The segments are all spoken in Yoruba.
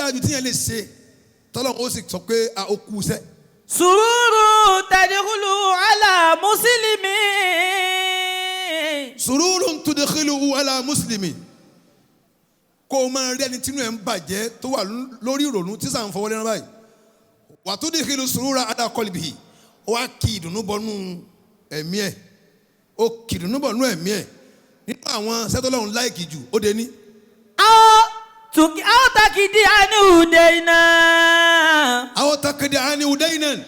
dáa jù tíyẹn lè ṣe tọ́lọ́run ó sì sọ pé a ó kú sẹ́. Sururu tadkhulu ala muslimi. Sururu tudkhilu ala muslimi. Kó o máa rí ẹni tínú ẹ̀ ń bàjẹ́ tó wà lórí ìrònú tí sàn fọwọ́ lẹ́nu báyìí. Wa tudkhilu surura ala qalbihi. Ó wá kí ìdùnnú bọnú ẹ̀mí ẹ̀. Ó kí ìdùnnú bọnú ẹ̀mí ẹ̀. Nínú àwọn sẹ́tọ́lọ́run láìkì jù ó dé ní. Aw takidi anu deina. Àwọn takidi àní udainan.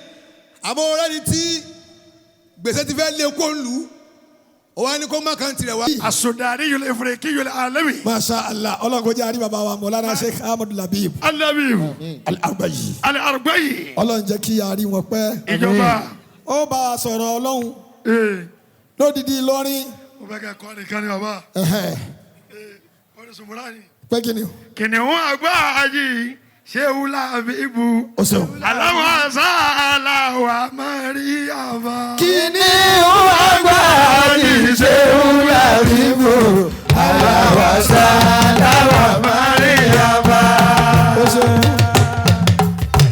Àbọ̀ ọ̀rẹ́ ni tí gbèsè ti fẹ́ lé kó ń lù ú. Ó wá ní kó má kàn tirẹ̀ wá. السوداني الافريقي العالمي. Masha Allah, Ọlọ́run kò jẹ́ àrí bàbá wa Mọ̀lánà Sheikh Ahmadu Labib النبي Al-Agbayi. الاربعي. Ọlọ́run jẹ́ kí a rí wọn pẹ́. Ìjọba. Ó bá a sọ̀rọ̀ Ọlọ́run Ee. lódìdí Ìlọrin. Mo fẹ́ kẹ́ kọ́ nìkan ni bàbá. Ẹ̀hẹ̀, Kọ́ni sùnmùrà ni. pé kí ni o? Kìnìún àgbà yìí ṣéwú láàbí ibù. O ṣeun. Aláwọ̀ àṣà aláwọ̀ àmàríyàmá. Kìnìún àgbà yìí ṣéwú làbíbù aláwàsá láwà máríyàmá. O ṣeun.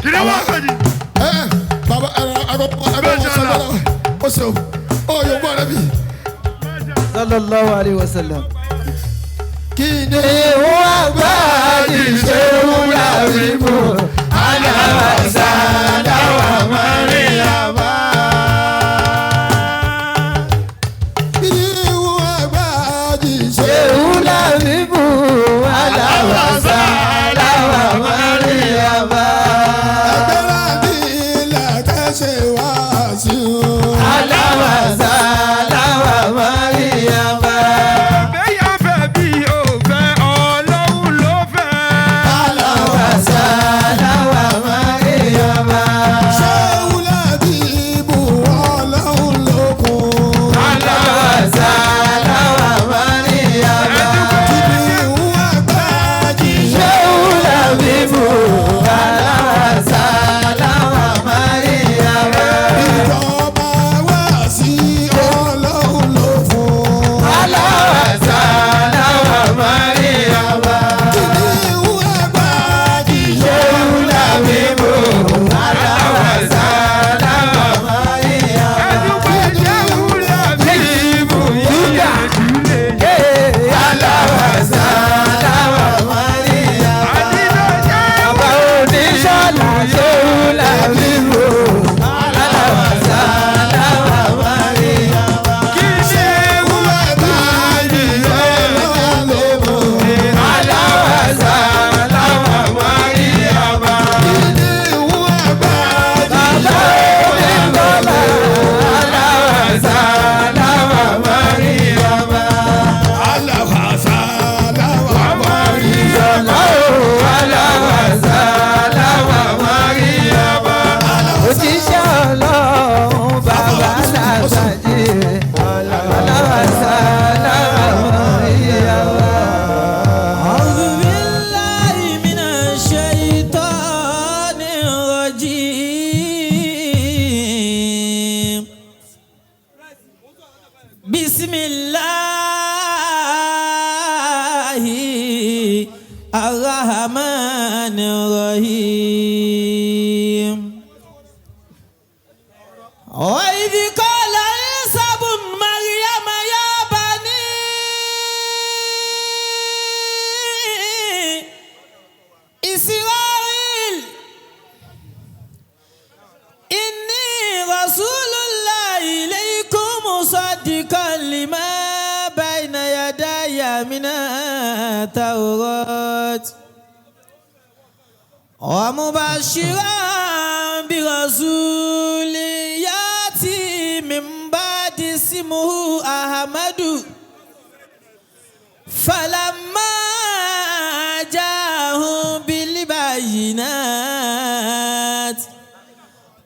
Kìnìún àgbà yìí. Ẹ bàbá ẹ ẹ ẹ ẹ sọgbọn o ṣeun ọ yóò gbọ́ rẹ bí. Sallallahu alayhi wa sallam. Kìnìún àgbà yìí ṣéwú làbíbù aláwàsá láwà máríyàmá. Kìnìún àgbà yìí ṣéwú làbíbù aláwàsá láwà máríyàmá. Ẹgbẹ́ra mi làkẹ́sẹ̀ wá sí o. Aláwàsá láwà máríyàmá. Bẹ́yà fẹ́ bí o fẹ́ Ọlọ́run ló fẹ́. Aláwàsá láwà máríyàmá. Ṣéwú Lábíbù Ọlọ́run lókun. Aláwàsá láwà máríyàmá. Kìnìún àgbájì. Ṣéwú Lábíbù aláwàsá láwà máríyàmá. Ìjọba wá sí Ọlọ́run ló fún. Aláwàsá láwà máríyàmá. Kìnìún àgbájì. Ṣéwú Lábíbù aláwàsá láwà máríyàmá. Ẹdúpẹ́ ṣéwú láàbí ibù yíyá. Aláwàsá láwà máríyàmá. Àdínà ṣéwú. Bàbá oníṣọ́lá ṣéwú làbíbò. Aláwàsá láwà máríyàmá. Kìnìún àgbà yìí. Aláwàsá láwà máríyàmá. Kìnìún àgbà Bàbá oníṣọ́lá aláwàsá láwà máríyàmá. aláwàsá láwà máríyàmá. Aláwàsá láwà máríyàmá. Òjíṣẹ́ Ọlọ́run bàbá làgbàjì. Aláwàsá láwà máríyàmá. أعوذ بالله من الشيطان الرجيم. بسم الله الرحمن الرحيم. وإذ قال عيسى ابن مريم يا بني إسرائيل إني رسول الله إليكم مصدقا لما بين يدي من التوراة ومبشرا برسول يأتي من بعد اسمه أحمد فلما جاءهم بالبينات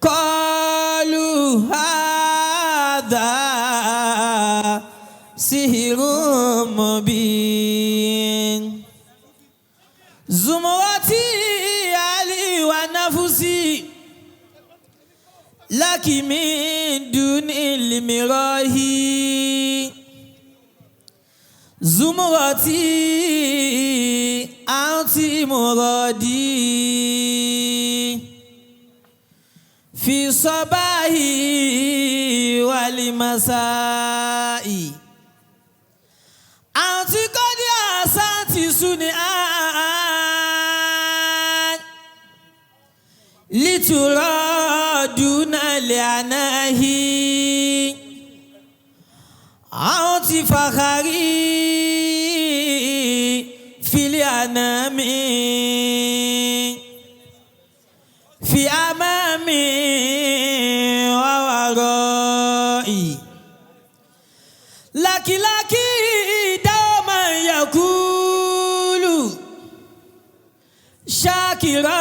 قالوا هذا سحر مبين. زمرتي علي ونفسي لك من دون المراه. زمرتي أنت مرادي في الصباح والمساء أنت قد أحسنت صنعا لترادون لعناه أنت فخري في الأنام في أمامي وورائي لكن لكن دوما يقول شاكرا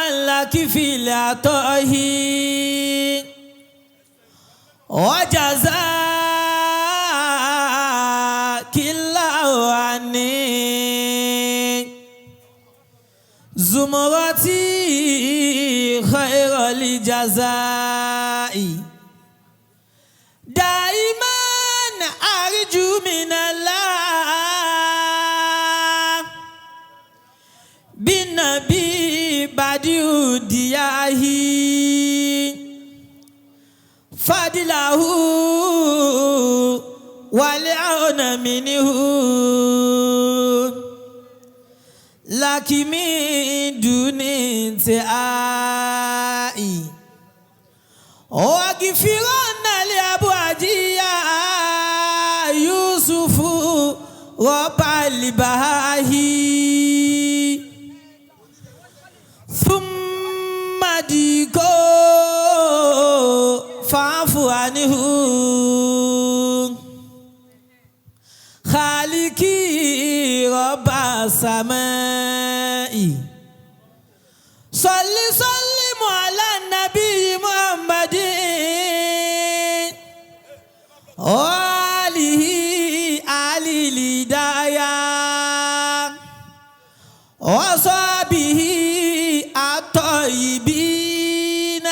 لك في العطاء وجزاك الله عني زمرتي خير الجزاء دائما أرجو من الله بالنبي بديع الدياه فضله والعون منه لك من دون انتهاء واغفرن لأبو يوسف رب البهاهي ثم ديكو فاعف عنه خالقي رب السماء صل سلم على النبي محمد وآله آل الهداية وصحبه الطيبين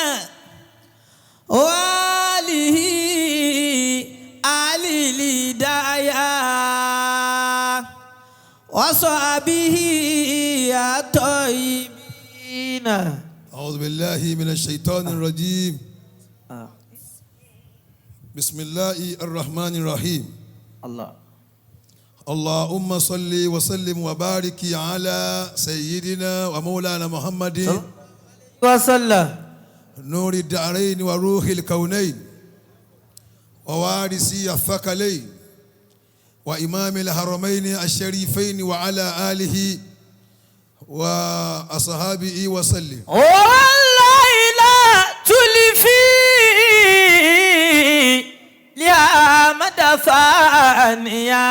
وآله آل الهداية وصحبه الطيبين. أعوذ بالله من الشيطان الرجيم. بسم الله الرحمن الرحيم. الله. اللهم صل وسلم وبارك على سيدنا ومولانا محمد وسلم نور الدارين وروح الكونين ووارث الثقلين وإمام الحرمين الشريفين وعلى آله وأصحابه وسلم. والله لا تلفي لأحمد ثانيا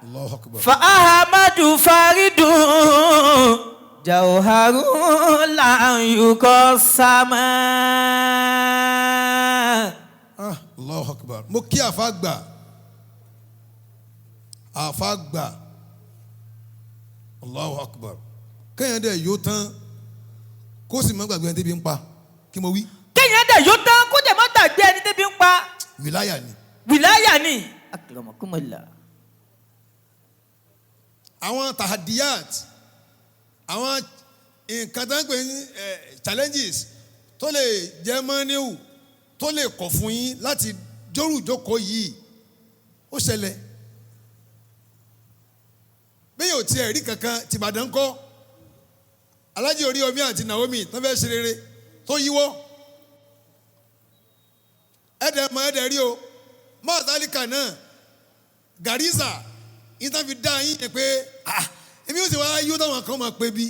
الله أكبر. فأحمد فرد جوهر لا يقسم. Ah, Allahu Akbar. Mo kí àfa gbà, àfa gbà, Allahu Akbar. Kéèyàn dẹ̀ yóò tán kó sì má gbàgbé ẹni tẹ́bi ń pa, kí mo wí? Kéèyàn dẹ̀ yóò tán kó dẹ̀ má gbàgbé ẹni tẹ́bi ń pa. Wìláyà ni. Wìláyà ni. Akramakumullah. Àwọn tahadiyat, àwọn nǹkan tó ń pè ní challenges tó lè jẹ́ mọ́níwù, tó lè kọ̀ fún yín láti jórùjókòó yìí, ó ṣẹlẹ̀ bí yóò tiẹ̀ rí kankan. Tìbàdàn kọ́ Alájí Oríyọmí àti Naomi tó fẹ́ ṣe rere tó yíwọ́ ẹ̀dẹ̀ mọ́ ẹ̀dẹ̀ rí o mọ́ọ̀tálíkà náà gàrísà yín tán fi dá yín yẹn pé ah, èmi ò sì wá yíwọ́ táwọn kan máa pé bí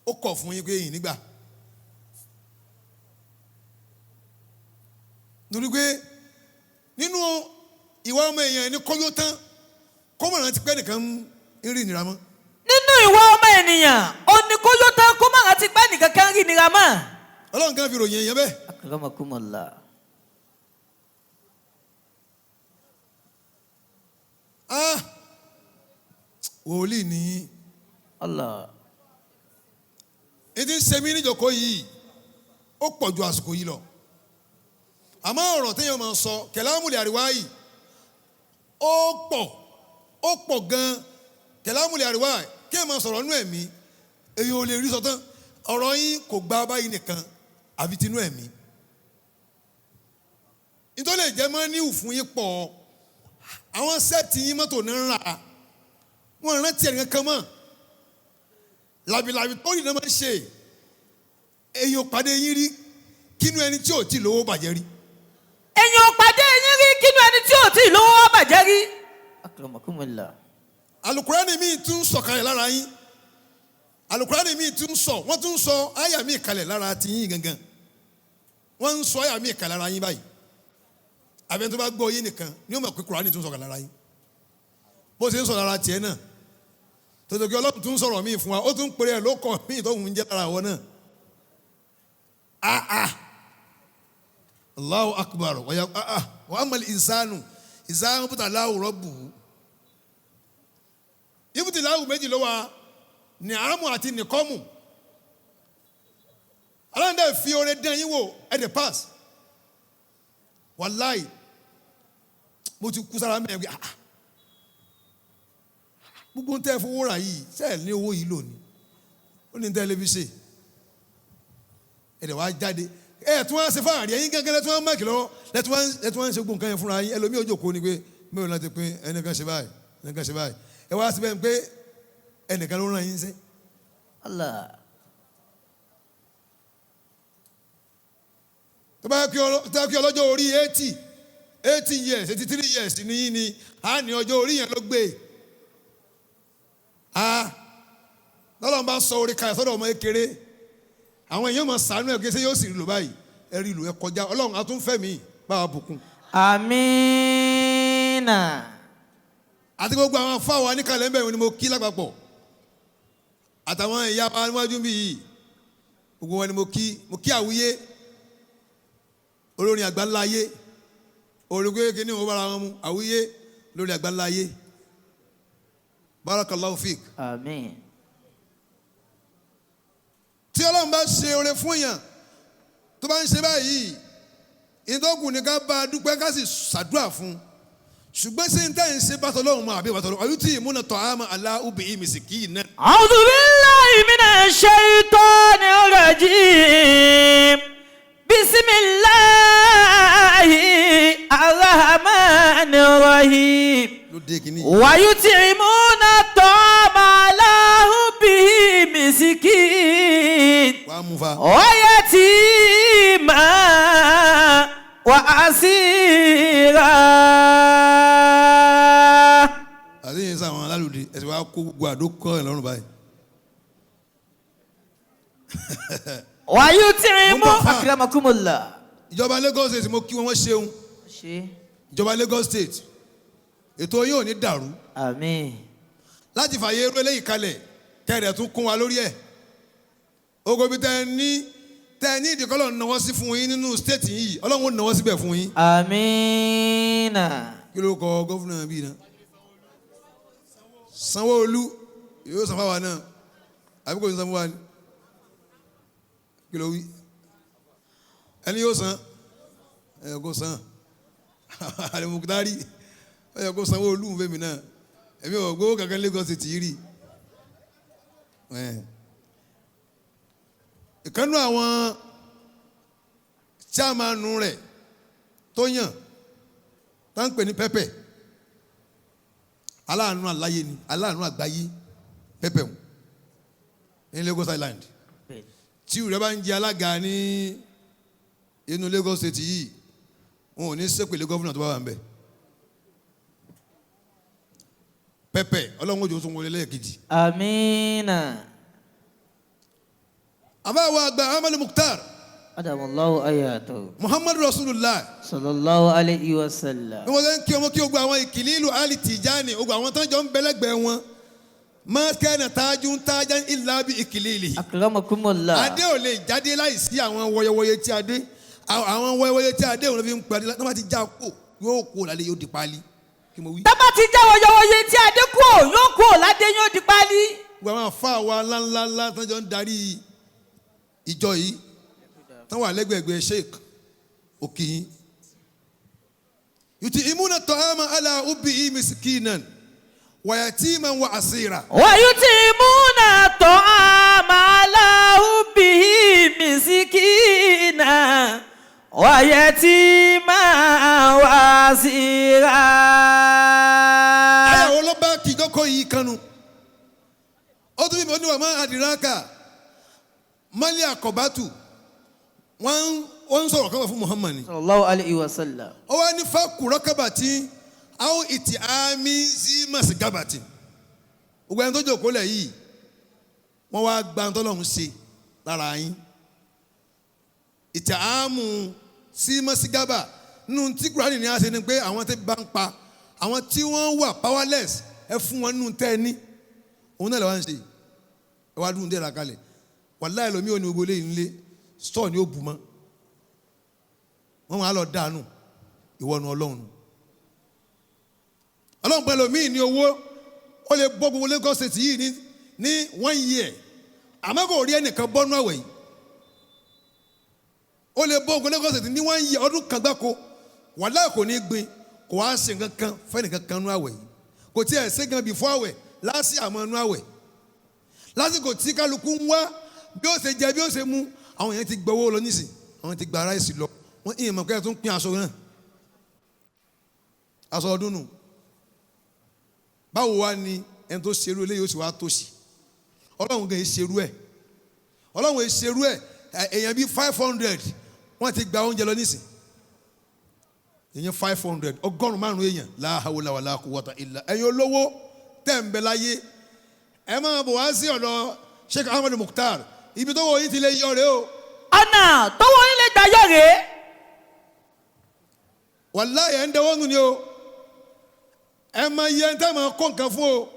ó kọ̀ fún yín pé yìí nígbà nítorí pé nínú ìwà ọmọ èèyàn ní kọ́yọ́ tán kọ́mọ̀ràn ti pẹ́ nìkan ń rí ìnira mọ́. Nínú ìwà ọmọ ènìyàn ó ní kó yóò tán kó má rántí pé nìkan kan rí nira mọ́. Ọlọ́run kan fi ròyìn èèyàn bẹ́ẹ̀. Akramakumullah. Ah, wòlíì ní Allah. Ètí ń ṣe mí níjòkó yìí, ó pọ̀ ju àsìkò yìí lọ, àmọ́ ọ̀rọ̀ téèyàn máa sọ kẹlámùlẹ̀ àríwá yìí ó pọ̀. Ó pọ̀ gan-an. Kẹlámùlẹ̀ àríwá kí ẹ máa sọ̀rọ̀ nú ẹ̀mí, èyí ò lè rí sọ tán. Ọ̀rọ̀ yín kò gba báyìí nìkan, àfi tinú ẹ̀mí. Nítorí lè jẹ́ mọ́ níwù fún yín pọ̀. Àwọn sẹ́ẹ̀tì yín mọ́tò náà ń rà, wọ́n rántí ẹ̀rí kankan mọ́. Làbìlàbì tó yìí náà máa ń ṣe. Èyí ò pàdé yín rí kínú ẹni tí ò tí lówó bàjẹ́ rí. Èèyàn ò pàdé yín rí kínú ẹni tí ò tí ì lówó wá bàjẹ́ rí. Akramakumullah. Alukurani mi tún sọ̀kalẹ̀ lára yín. Alukurani mi tún sọ, wọ́n tún sọ àyà mi kalẹ̀ lára ti yín gangan. Wọ́n ń sọ àyà mi kalẹ̀ lára yín báyìí. Àbẹ̀ tó bá gbọ́ yín nìkan ni ó mọ̀ pé kurani tún sọ̀kalẹ̀ lára yín. Bó ṣe ń sọ lára tiẹ̀ náà, tòtòkì Ọlọ́run tún sọ̀rọ̀ míì fún wa, ó tún pèrè ẹ̀ ló kọ̀ míì tó ń jẹ́ lára àwọn náà. Ah ah, Allahu akbar, wàyà ah ah, wa amal insanu ìsáhùn bùtà láwùrọ̀ bù ú. Ibùdó láwù méjì ló wà, ní àmù àti nìkọ́mù. Aláǹdà fi oore dán yín wò, ẹ̀ dẹ̀ pass. Wàláì, mo ti kú sára mẹ́rin pé ah ah, gbogbo ń tẹ́ fowó rà yìí, sẹ́ẹ̀ ní owó yìí lò ní, ó ní tẹ́ lè fi ṣe. Ẹ̀ dẹ̀ wá jáde, ẹ̀ tún wá ṣe fáàrí ẹ̀yin gángan lẹ́tún wá máàkì lọ́wọ́, lẹ́tún wá ń ṣe gbogbo nǹkan yẹn fúnra yín. Ẹlòmíì ojú òkú ni pé mẹ́rin láti pín ẹnìkan ṣe báyìí, ẹnìkan ṣe báyìí, ẹ wá síbẹ̀ pé ẹnìkan ló ràn yín sí. Allah. Tó bá kí ọlọ́jọ́ orí 80 years, 83 years ni yín ni, a ní ọjọ́ orí yẹn ló gbé. A lọ́lọ́run bá sọ orí kalẹ̀ sọ́dọ̀ ọmọ kékeré, àwọn èèyàn máa sàánú ẹ̀ kí ṣé yóò sì lò báyìí. Ẹ rí ìlú ẹ kọjá, Ọlọ́run á tún fẹ́ mi bá wa bùkún. Amina. Àti gbogbo àwọn afáwa níkàlẹ̀ ń bẹ̀rù ni mo kí lápapọ̀, àtàwọn ìyá wa níwájú bí yìí, gbogbo wọn ni mo kí. Mo kí àwíyé olórin àgbáńlá ayé, olùgbé kínní wọn bára wọn mu, àwíyé lórí àgbáńlá ayé. Barakallahu fik. Àmín. Tí Ọlọ́run bá ṣe oore fún èèyàn tó bá ń ṣe báyìí, ìdókùn ní ká bá a dúpẹ́, ká sì ṣàdúrà fún un. Ṣùgbọ́n ṣé n tẹ́ ń ṣe bàtọ̀ lọ́hùn mọ́ àbí bàtọ̀ lọ́hùn àbí tí ìmúna tọ̀ àmọ́ aláhùbí ìmísìkì náà. A'udhu billahi minash shaitani rajim. Bismillahi arrahmani rahim. Ló dé kínní. Wa yut'imuna ta'ama ala hubbihi miskin. Wàá mú fa. Wa yatima wa asira. Àti yìí sáwọn alálùdí ẹsẹ̀ wa kó gbogbo àdó kọ́ ẹ̀ lọ́rùn báyìí. Wa yut'imu Mo ń bọ̀ fà. akramakumullah. Ìjọba Lagos State, mo kí wọn, wọ́n ṣeun. Ṣe. Ìjọba Lagos State, ètò yóò ní dàrú. Àmín. Láti fàyè eré eléyìí kalẹ̀ kẹrẹ̀ tún kún wa lórí ẹ̀. Ogo bí tẹ ní tẹ ní ìdíkọ́lọ̀ náwó sí fún yín nínú state yìí, Ọlọ́run ó náwó síbẹ̀ fún yín. Amina. Kí ló kọ gọ́fúnà bíi náà? Sanwó-Olú yóò san fáwa náà, àbí kò ní san fún wa ni? Kí ló wí? Ẹni yóò san, ẹ kò san. Alimukutari ẹ kò Sanwó-Olú fún mi náà, èmi ò gbówó kankan Lagos State yìí rí. Ìkànnú àwọn chairmanu rẹ̀ tó yàn tá ń pè ní pẹ́pẹ́, aláàánú aláyé ni, aláàánú àgbáyé, pẹ́pẹ́ wọn ní Lagos Island. Tí ìrẹ́ bá ń jẹ alága ní inú Lagos State yìí, wọn ò ní ṣépèlé gọ́fúnà tó bá wà ń bẹ̀. Pẹ́pẹ́, Ọlọ́run òjò tó ń wọlé lẹ́ẹ̀kejì. Amina. Àbáwọ̀ àgbà Ahmadu Mukhtar Adamallahu ayatu. Muhammadu Rasulullah Sallallahu alayhi wa sallam. Ní wọ́n ṣe ń kí ọmọ kí ogun àwọn ìkìlílù Ali Tijani, ogun àwọn tó ń jọ ń bẹ́lẹ́gbẹ̀ẹ́ wọn, máa kẹ́nà tájú ń tájá ìlà bí ìkìlílì. Akramakumullah. Adé ò lè jáde láìsí àwọn wọyọwọyẹ tí adé, àwọn wọyọwọyẹ tí adé òun ló fi ń parí. Tó bá ti já kó, yóò kó lálẹ́, yóò di páálí. Kí mo wí. Tá bá ti já wọyọwọyẹ tí adé kú ò, yóò kú ò ládé, yóò di páálí. Gbogbo àwọn afá wa ńláńláńlá tó ń jọ ń darí ìjọ yìí, tó wà lẹ́gbẹ̀ẹ́gbẹ́ Sheikh Okiyin. Yùtì ìmúna tọ́ àmà àlà ubi misikinan. Wàyàtìmọ̀ wà àsìrà. ويطعمون الطعام على حبه مسكينا ويتيما وأسيرا. Ayàwó ló bá kìjọ́kọ̀ yìí kanu. Ó tún bí mi oníwà máa àdìrákà mali àkọ́bátù wọ́n ń sọ̀rọ̀ kọ́kọ́ fún Muhammad ni. Sallallahu alayhi wa sallam. Ó wá ní fákùrọ́kàbàtì àwọn ìtì àmì sí màsíkàbàtì. Gbogbo ẹni tó jókòó lẹ̀ yìí wọ́n wá gba ntọ́lọ́hún ṣe lára yín. Ìtì àmù sí màsíkàbà nínú tí Kúránì ní á ṣe ni pé àwọn tí bá ń pa àwọn tí wọ́n wà powerless ẹ fún wọn nínú tẹ́ ẹ ní. Òun náà lè wá ń ṣe ẹ wá dùn dẹ́ra kalẹ̀. Wàláhì lómi ò ní gbogbo eléyìí nílé stọọ ni ó bù mọ́. Wọ́n wá lọ dànù ìwọ́nu ọlọ́run. Ọlọ́run pẹ̀lú mi ní owó ó lè bọ́ gbogbo Lagos State yìí ní one year àmọ́ kò rí ẹnìkan bọ́nú àwẹ̀ yìí. Ó lè bọ́ gbogbo Lagos State ní one year ọdún kan gbáko. Wàláhì kò ní gbin kò wá ṣe nǹkan kan fẹ́nìkan kan nú àwẹ̀ yìí. Kò tí ẹ̀ ṣe gan before àwẹ̀ láti àmọ́ nú àwẹ̀. Lásìkò tí kálukú ń wá bí ó ṣe jẹ bí ó ṣe mu àwọn èèyàn ti gbowó lọ nísìn àwọn ti gba ráìsì lọ wọn ìyẹn mọ̀ pé ẹ tún pín aṣọ náà aṣọ ọdún nù. Báwo wá ni ẹni tó ṣerú eléyìí ó sì wá tòṣì? Ọlọ́run gan ṣerú ẹ̀. Ọlọ́run ṣerú ẹ̀. Èèyàn bíi 500 wọ́n ti gba oúnjẹ lọ nísìn. Èèyàn 500 500 èèyàn la hawla wala quwwata illa. Ẹ̀yin olówó tẹ̀ ń bẹ láyé ẹ máa bọ̀ wá sí ọ̀dọ̀ Sheikh Ahmed Mukhtar ibi tó wọ yín ti lè yọ rèé o. Ọ̀nà tó wọ yín lè gbà yọ rèé. Wàláhì ẹ̀ ń dẹwọ́ nù ni o. Ẹ máa yẹ tẹ́ máa kó nǹkan fún o.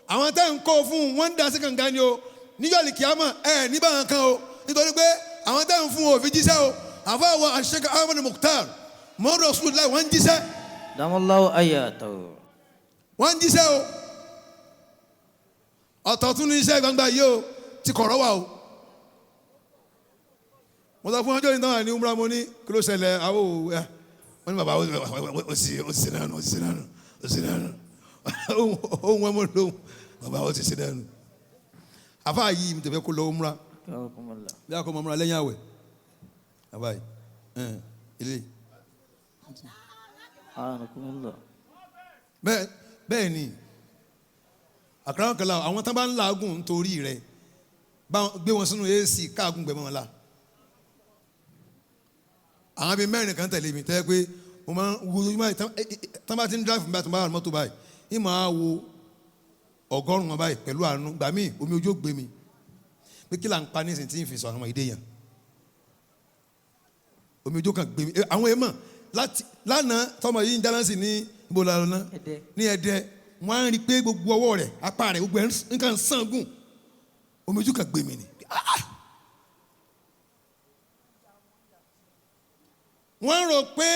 Àwọn tẹ́ ń kó fún wọn ń da sí kànga ni o. Níjọ́ lè kíámà ẹ ní báwọn kan o. Nítorí pé àwọn tẹ́ ń fún o fi jíṣẹ́ o. Àfọwọ́ Sheikh Ahmed Mukhtar mọ́rọ̀ Rasulullah wọ́n ń jíṣẹ́. Damallahu ayatahu. Wọ́n ń jíṣẹ́ o. Ọ̀tọ̀ tún ní iṣẹ́ gbangba yìí o ti kọ̀rọ̀ wà o. Mo sọ fún ọjọ́ ìtàn àní umra mo ní kí ló ṣẹlẹ̀ àwọn òwò ẹ. Wọ́n ní bàbá ó sì nánu ó sì nánu ó sì nánu. Ohun wọn mọ̀ lóhùn bàbá ó sì sí nánu. Àfáà yìí mi tẹ̀fẹ́ kó lọ umra. Bí a kò mọ umra lẹ́yìn àwẹ̀. Àfáà yìí ilé. Bẹ́ẹ̀ ni àkàrà kan la àwọn tán bá ń làágùn nítorí rẹ̀ gbé wọn sínú AC káàgùn gbẹmọ wọn la. Àwọn bíi mẹ́rin kan tẹ̀lé mi tẹ́ pé mo máa ń wo ojúmọ́ tán bá ti ń dráìfù báyìí tó bá wà ní mọ́tò báyìí ní màá wo 100 wọn báyìí pẹ̀lú àánú gbà míì omi ojú ó gbé mi pé kí là ń pa nísìnyí tí ń fi sọ àwọn ìdè yẹn omi ojú kan gbé mi àwọn èèmọ̀ láti lánàá tọmọ yìí ń dáná sí ní ibo la lọ ná ní Ẹdẹ wọn á rí i pé gbogbo ọwọ́ rẹ̀ apá rẹ̀ gbogbo ẹ̀ nǹkan sàn gùn omi ojú kan gbé mi ni. Wọ́n rò pé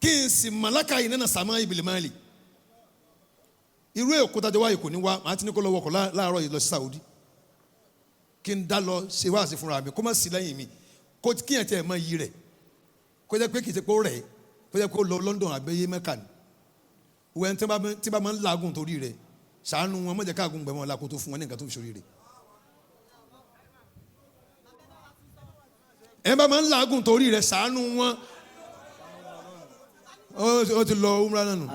kí n sì màláka yìí nínú sàmá ibìlì máa lè irú èkó tájọ wáyé kò ní wá màá ti ní kó lọ wọkọ̀ láàárọ̀ yìí lọ sí Saudi kí n dá lọ ṣe wáàsí fúnra mi kó má sí lẹ́yìn mi kó kí yẹn tiẹ̀ mọ iyì rẹ̀ kó jẹ́ pé kì í ṣe pé ó rẹ̀ kó jẹ́ pé ó lọ London àbẹ́yé Mẹ́kà ni wẹ́n tí bá máa ń làágùn torí rẹ̀ ṣàánú wọn má jẹ́ káàgùn gbẹ̀mọ́ la kó tó fún wọn ní nǹkan tó fi ṣorí rẹ̀. Ẹ bá máa ń làágùn torí rẹ̀ ṣàánú wọn. Ó ti lọ umra náà nù.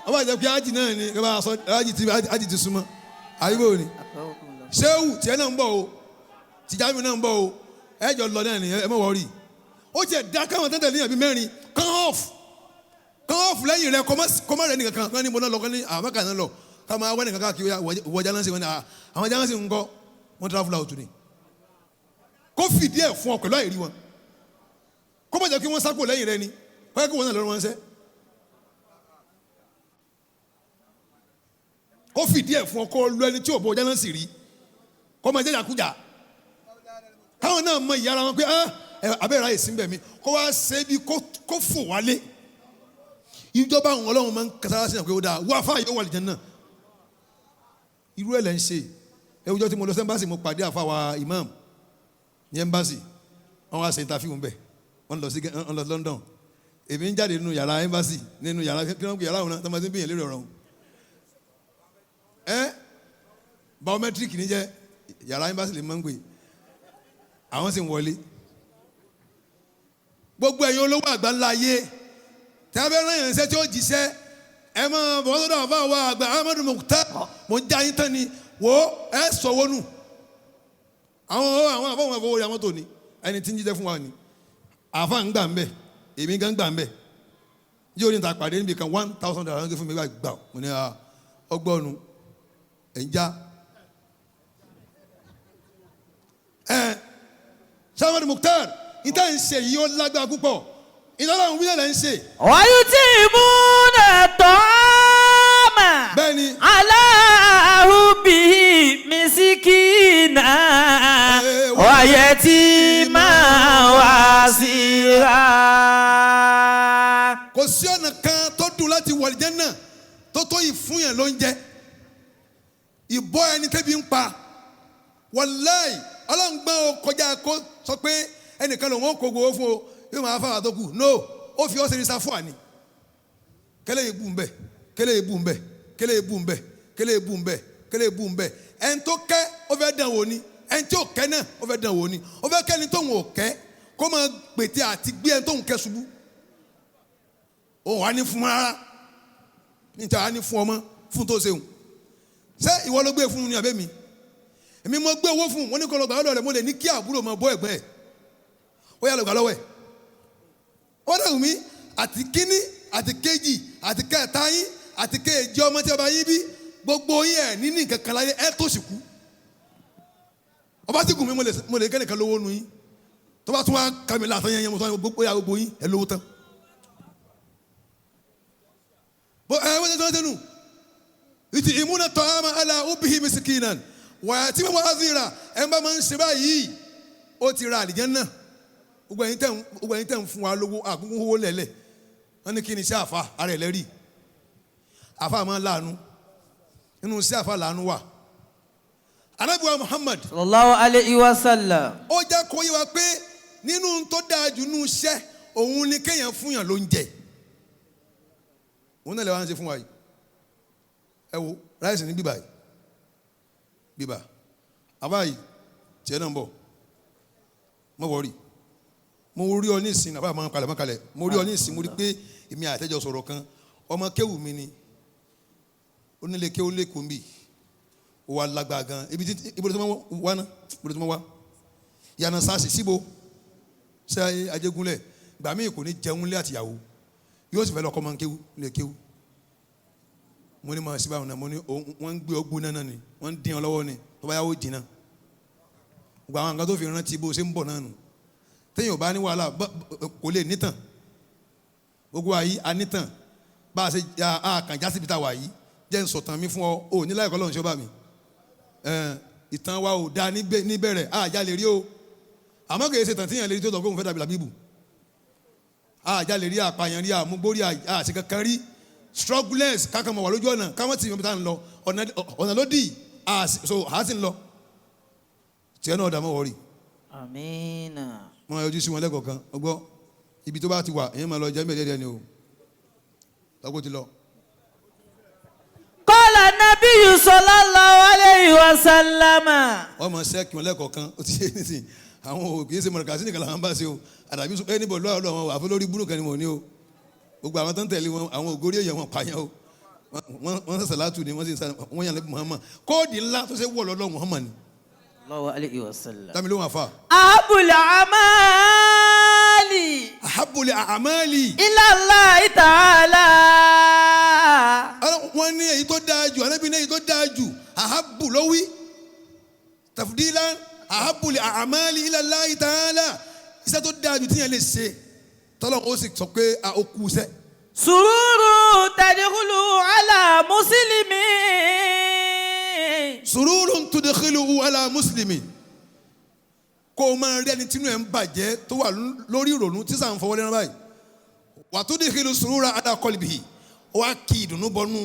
Ọba ìjẹ́ pé ájì náà ni kí wọ́n sọ ájì ti súnmọ́ àyíbò ni. Ṣéwù tiẹ̀ náà ń bọ̀ o tìjámi náà ń bọ̀ o ẹ jọ lọ náà ni ẹ mọ̀ wọ́ọ̀rì. Ó tiẹ̀ dá káwọn tẹ́tẹ̀ níyàn bíi mẹ́rin kán off lẹ́yìn rẹ kọ́mọ́ rẹ nìkan kan ní mo náà lọ kán ní àmọ́kà náà lọ ká máa wá nìkan káàkiri wọ jánánsì wọn ni àwọn jánánsì ń kọ́ wọ́n travel out ni. Kó fìdí ẹ̀ fún ọ pẹ̀lú àìrí wọn kó bàjẹ́ kí wọ́n sákò lẹ́yìn rẹ ni wọ́n yẹ kí wọ́n náà lọ́rọ́ wọn sẹ́. Kó fìdí ẹ̀ fún ọ kó lu ẹni tí ò bọ jánánsì rí kó máa jẹ́jà kújà káwọn náà mọ ìyára wọn pé abẹ́rẹ́ àyè sí ń bẹ̀ mí kó wá ṣe bí kó fò wálé ìjọba àwọn ọlọ́run máa ń kẹsàrà sí ẹ̀ pé ó dáa wá fáyọ̀ wà lìjẹ́ náà. Irú ẹ̀ lẹ́ ń ṣe. Ẹwùjọ́ tí mo lọ sí ẹ́mbásì mo pàdé àfàwà imam ní ẹ́mbásì Wọ́n wá ṣe interview ń bẹ̀, wọ́n lọ sí, wọ́n lọ sí London. Èmi ń jáde nínú yàrá embassy, nínú yàrá kí wọ́n pè yàrá òun náà tó máa ti ń bìyàn lórí ọ̀rọ̀ òun. Ẹ biometric ní jẹ́ yàrá embassy lè máa ń pè. Àwọn sì ń wọlé. Gbogbo ẹ̀yin olówó àgbà ńlá ayé tí a fẹ́ rán yẹn ṣẹ́ tí ó jíṣẹ́, ẹ máa bọ̀ sọ́dọ̀ àfa wa àgbà Ahmadu Mukhtar. Mo ń já yín tán ni wò ó, ẹ sọ̀wọ́ nù. Àwọn àfọwọ́n àfọwọ́ ya mọ́tò ni ẹni tí ń jíṣẹ́ fún wa ni àfa ń gbà ń bẹ̀, èmi gan gbà ń bẹ̀. Yóò ní ta pàdé níbi kan, $1,000 ń fún mi gbà. Mo ní ọgbọ́nu ẹ̀ ń já ẹ. Ahmadu Mukhtar, ìta ń ṣe yìí, ó lágbára púpọ̀. Ìtọ́lá ń wílẹ̀ lẹ́ ń ṣe. ويطعمون الطعام Bẹ́ẹ̀ ni. على حبه مسكينا ويتيما وأسيرا. Kò sí ọ̀nà kan tó dùn láti wọ àlìjánnà tó tó ìfúnyàn ló ń jẹ, ìbọ́ ẹni tẹ́bi ń pa. Wàláì, ọlọ́ngbọ́n o kọjá kó sọ pé ẹnìkan lòun ó kó gbowó fún o, yóò máa fáwọn àtọkù. No, ó fi ọ́ sẹ́ni sáfù àní kẹlẹ́ yìí bù ń bẹ̀, kẹlẹ́ yìí bù ń bẹ̀, kẹlẹ́ yìí bù ń bẹ̀, kẹlẹ́ yìí bù ń bẹ̀, kẹlẹ́ yìí bù ń bẹ̀. Ẹni tó kẹ́, ó fẹ́ dán wò ni. Ẹni tí ò kẹ́ náà, ó fẹ́ dán wò ni. Ó fẹ́ kẹ́ni tóun ò kẹ́ kó máa gbètè àti gbé ẹni tóun kẹ́ ṣubú. Òun wà ní fún rárá, níta wà ní fún ọmọ fún tó ṣeun. Ṣé ìwọ ló gbé fún un ní abẹ́ mi? Èmi mo gbé owó fún un, wọ́n ní kó lọ gbà lọ́dọ̀ rẹ̀. Mo lè ní kí àbúrò máa bọ́ ẹ̀gbọ́n ẹ̀, ó yà lọ gbà lọ́wọ́ ẹ̀. Ó dàrú mi àti kíní àti kejì àti kẹta yín àti kejì ọmọ tí ọba yín bí, gbogbo yín ẹ̀ níní nǹkan kan láyé, ẹ̀ tó sì kú. Ọba tí gùn mí, mo lè kẹ́nìkan lówó nu yín tó bá tún wá kàmí látọ̀ yẹn yẹn, mo tún wá gbogbo yín ẹ̀ lówó tán. Bó ẹ wọ́n tẹ́ tẹ́nu ìtì ìmúna tọ́hámà ala ubihi misikinan wàyà tí wọ́n azira. Ẹ̀ ń bá máa ń ṣe báyìí, ó ti ra àlìjánnà. Gbogbo ẹ̀yin tẹ́ ń fún wa lówó, àkúnkún owó lẹ̀lẹ̀. Wọ́n ní kí ni iṣẹ́ àfa ara ẹ̀ lẹ́rìí. Àfa máa ń láàánú, nínú iṣẹ́ àfa láàánú wà. Ànábì wa Muhammad صلى الله عليه وسلم. ó jẹ́ kó yé wa pé nínú tó dáa jù nínú iṣẹ́ òun ni kéèyàn fúnyàn ló ń jẹ. Òun náà lè wá ń ṣe fún wa yìí. Ẹ wo rice ní bíbà yìí, bíbà àbá yìí, tiẹ̀ náà ń bọ̀. Mọ̀ wọ́rì, mo rí ọ ní ìsìn, àbá máa ń kalẹ̀, máa kalẹ̀. Mo rí ọ ní ìsìn, mo rí pé èmi àtẹ́jọ sọ̀rọ̀ kan. Ọmọ kéwù mi ni, onílé kéwù lẹ́kọ̀ọ́ ń bì, ó wà lágbàá gan. Ibi tí ibo tó máa wá ná, ibo tó máa wá yànnà sáàsì síbo ṣe Ajégúnlẹ̀. Gbà míì kò ní jẹun lé àtìyàwó, yóò sì fẹ́ lọ kọ́ máa ń kéwù lé kéwù. Mo ní máa síbáwọn náà, mo ní wọ́n ń gbé ọgbó náà ni, wọ́n ń dín ọ lọ́wọ́ ni. Tó bá yà ó jìnnà, gbogbo àwọn nǹkan tó fi rántí bó ṣe ń bọ̀ náà nù. Téèyàn ò bá ní wàhálà kò lè nítàn. Gbogbo àyí anítàn bá a ṣe a kàn já síbi tá a wà yìí. Jẹ́ ń sọ̀tàn mi fún ọ. Ò ní láìkọ́ lọ́run ṣé ó bá mi. Ìtàn wa ò dáa níbẹ̀rẹ̀, àjà lè rí o, àmọ́ kì í ṣe tàn tíyàn lè rí tó tọ̀ pé òun fẹ́ dàbí làbíbù. Àjà lè rí, àpàyàn rí, àmúgbórí, àṣẹ kankan rí, strugglers kákan mọ̀ wà lójú ọ̀nà káwọn tì mí tá ń lọ ọ̀nà ló dì so àá sì ń lọ. Tiẹ̀ náà dà, mọ́ wọ́ọ̀rì. Àmín. Mọ́ yọjú sí wọn lẹ́kọ̀ọ̀kan. Ọgbọ́ ibi tó bá ti wà, èèyàn máa lọ jẹ́ mẹ́ẹ̀ẹ́dẹ́gbẹ̀ẹ́ ni o, lọ́gbó ti lọ. قال النبي صلى الله عليه وسلم. Wọ́n mọ̀ sẹ́ẹ̀kì wọn lẹ́kọ̀ọ̀kan. Ó ti ṣe nísìn, àwọn ò kì í ṣe mọ̀rọ̀kà sí nìkan làwọn bá ṣe o. Àdàbí ẹni bọ̀ lọ́wọ́ àwọn àfọ lórí burúkú kan ni wọ́n ní o. Gbogbo àwọn tó ń tẹ̀lé wọn, àwọn ògórí èèyàn wọn pààyàn o. Wọ́n sẹ̀sẹ̀ látù ni wọ́n sì ń sá wọ́n yàn lẹ́bi Muhammad. Kóòdì ńlá tó ṣe wọ̀ lọ́lọ́ Muhammad ni. الله عليه وسلم. Dámi lóhùn, àfa. أحب الأعمال أحب الأعمال إلى الله تعالى. Wọ́n ní èyí tó dáa jù, Ànábì ní èyí tó dáa jù, أحب ló wí, تفضيلا. أحب الأعمال إلى الله تعالى, iṣẹ́ tó dáa jù tíyẹn lè ṣe tọ́lọ́ ó sì sọ pé a ó kú iṣẹ́. سرور تدخل على مسلم. سرور تدخله على مسلم, kó o máa rí ẹni tínú ẹ̀ ń bàjẹ́ tó wà lórí ìrònú tí sàn fọwọ́ lẹ́nu báyìí, وتدخل السرور على قلبه, ó wá kí ìdùnnú bọ́nú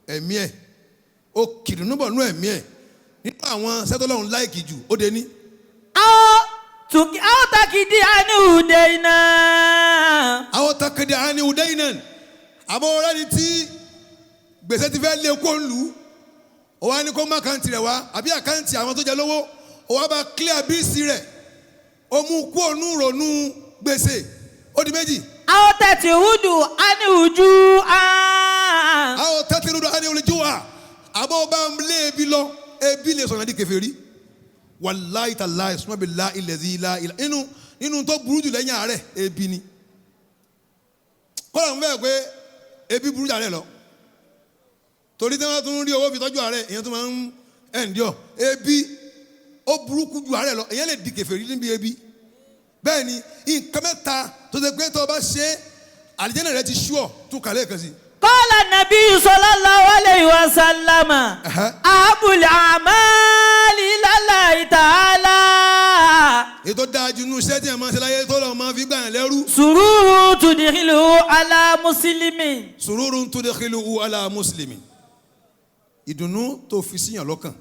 ẹ̀mí ẹ̀, ó kí ìdùnnú bọ́nú ẹ̀mí ẹ̀. Nínú àwọn sẹ́tọ́lọ́hún láìkì jù, ó dé ní. أو Aw takidi anihu deyna. Àwọn takidi anihu deyna. Àbọ̀ ọ̀rẹ́ ni tí gbèsè ti fẹ́ lé kó ń lù ú. Ó wá ní kó má àkáǹtì rẹ̀ wá àbí àkáǹtì àwọn tó jẹ lówó. Ó wá bá clear bíìsì rẹ̀. Ó mú kú ònú ronú gbèsè. Ó di méjì. Aw tatihudu anihu ju'an. Àwọn tatihudu anihu ju'an. Àbọ̀ bá ń lé ebi lọ, ebi lè sọ̀rọ̀ ní kèfèrí. Wàláì tàláì sùnmọ́ bí lá ilẹ̀ sí ilá ilá. Nínú tó burú jù lẹ́yìn àárẹ̀, ebi ni. Kọ́lá ń fẹ́ pé ebi burú jù àárẹ̀ lọ. Torí tí wọ́n tún rí owó fi tọ́jú àárẹ̀, èèyàn tó máa ń ẹ̀ǹdíọ̀. Ebi ó burúkú ju àárẹ̀ lọ, èèyàn lè di kèfèrí níbi ebi. Bẹ́ẹ̀ ni nǹkan mẹ́ta tó ṣe pé tó o bá ṣe àlìjẹ́nà rẹ ti ṣúọ̀ tún kàlẹ́ kan sí. Qala nabiyyu sallallahu alayhi wa sallama. Ahabul a'mali ilallahi ta'ala. Ètò dáa jù nínú iṣẹ́ tí ẹ̀ máa ń ṣe láyé tó lọ́ọ́ máa fi gbà yàn lẹ́rú. Sururu tudkhilu ala muslimin. Sururu tudkhilu ala muslimin. Ìdùnnú tó fi síyàn lọ́kàn.